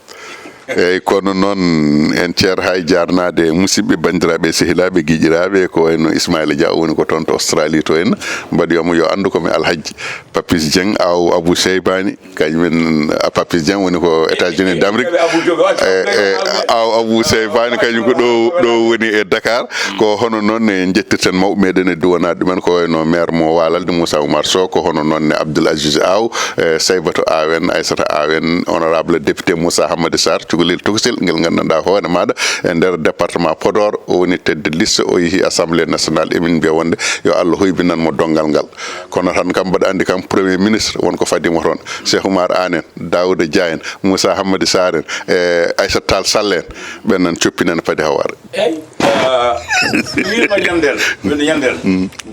Eyi, kono noon en ceer hay jaarnaade musidɓe, banndiraaɓe, sehilaaɓe, giƴiraaɓe, ko wayno Ismaila Dia, o woni ko toon to Australie to en. Mbaɗoyamo yo anndu ko mi Alhaji Papis Dieng, aw Abou Seybani, kañum en, a Papis Dieng woni ko États-Unis d'Amérique. E, e, aw Abou Seybani, kañum ko ɗo, ɗo woni e Dakar. Ko hono noon ne njettirten mawɓe meɗen e duwanaade ɗumen, ko wayno maire mo Walalde, Moussa Oumar Sow, ko hono noon ne Abdoul Aziz Aw, e, Saybatou Awen, Aissata Awen, honorable député Moussa Hamadi Sarr, cukalel tokosel, ngel nganndanɗaa hoore maaɗa e nder département Podor, o woni tête de liste, o yehi Assemblée nationale. Emin mbiya wonde yo Allah hoybinan mo donngal ngal. Kono tan kam mbaɗa anndi kam premier ministre won ko fadi mo toon. Cheikh Oumar Anne en, Daouda Dia en, Moussa Hamadi Sarr en, e Aissata Tall Sall en, ɓen nan coppinan padi hawar. Eyi, ah, wiima ñandel, wonde ñandel.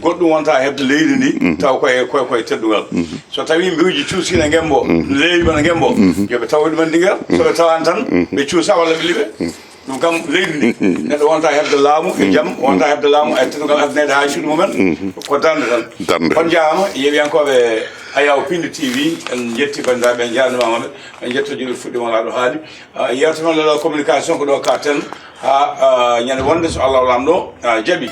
Goɗɗum wonta heɓde leydi ndi, taw koye, koye, koye teddungal. So tawi mbeeji cuusiino ngembo, leewi mana ngembo, yo ɓe taw ɗumen ɗi ngal. So ɓe tawaani tan, ɓe cuusa walla ɓe liɓe. Ɗum kam leydi ndi, neɗɗo wonta heɓde laamu e jam, wonta heɓde laamu e teddungal adduneede haa cuuɗi mumen, ko darnde tan. Darnde. On njaaraama, yeeɓiyankooɓe Ayaw Pindi T V, en njetti banndiraaɓe, en njaarnimaama ɓe, en njetto jiɗo fuɗɗi wonaa ɗo haali. Ah, yeewtere men leɗɗo communication ko ɗo ka ten, haa, ah, ñande wonde so Allah o Laamɗo, ah, jaɓi.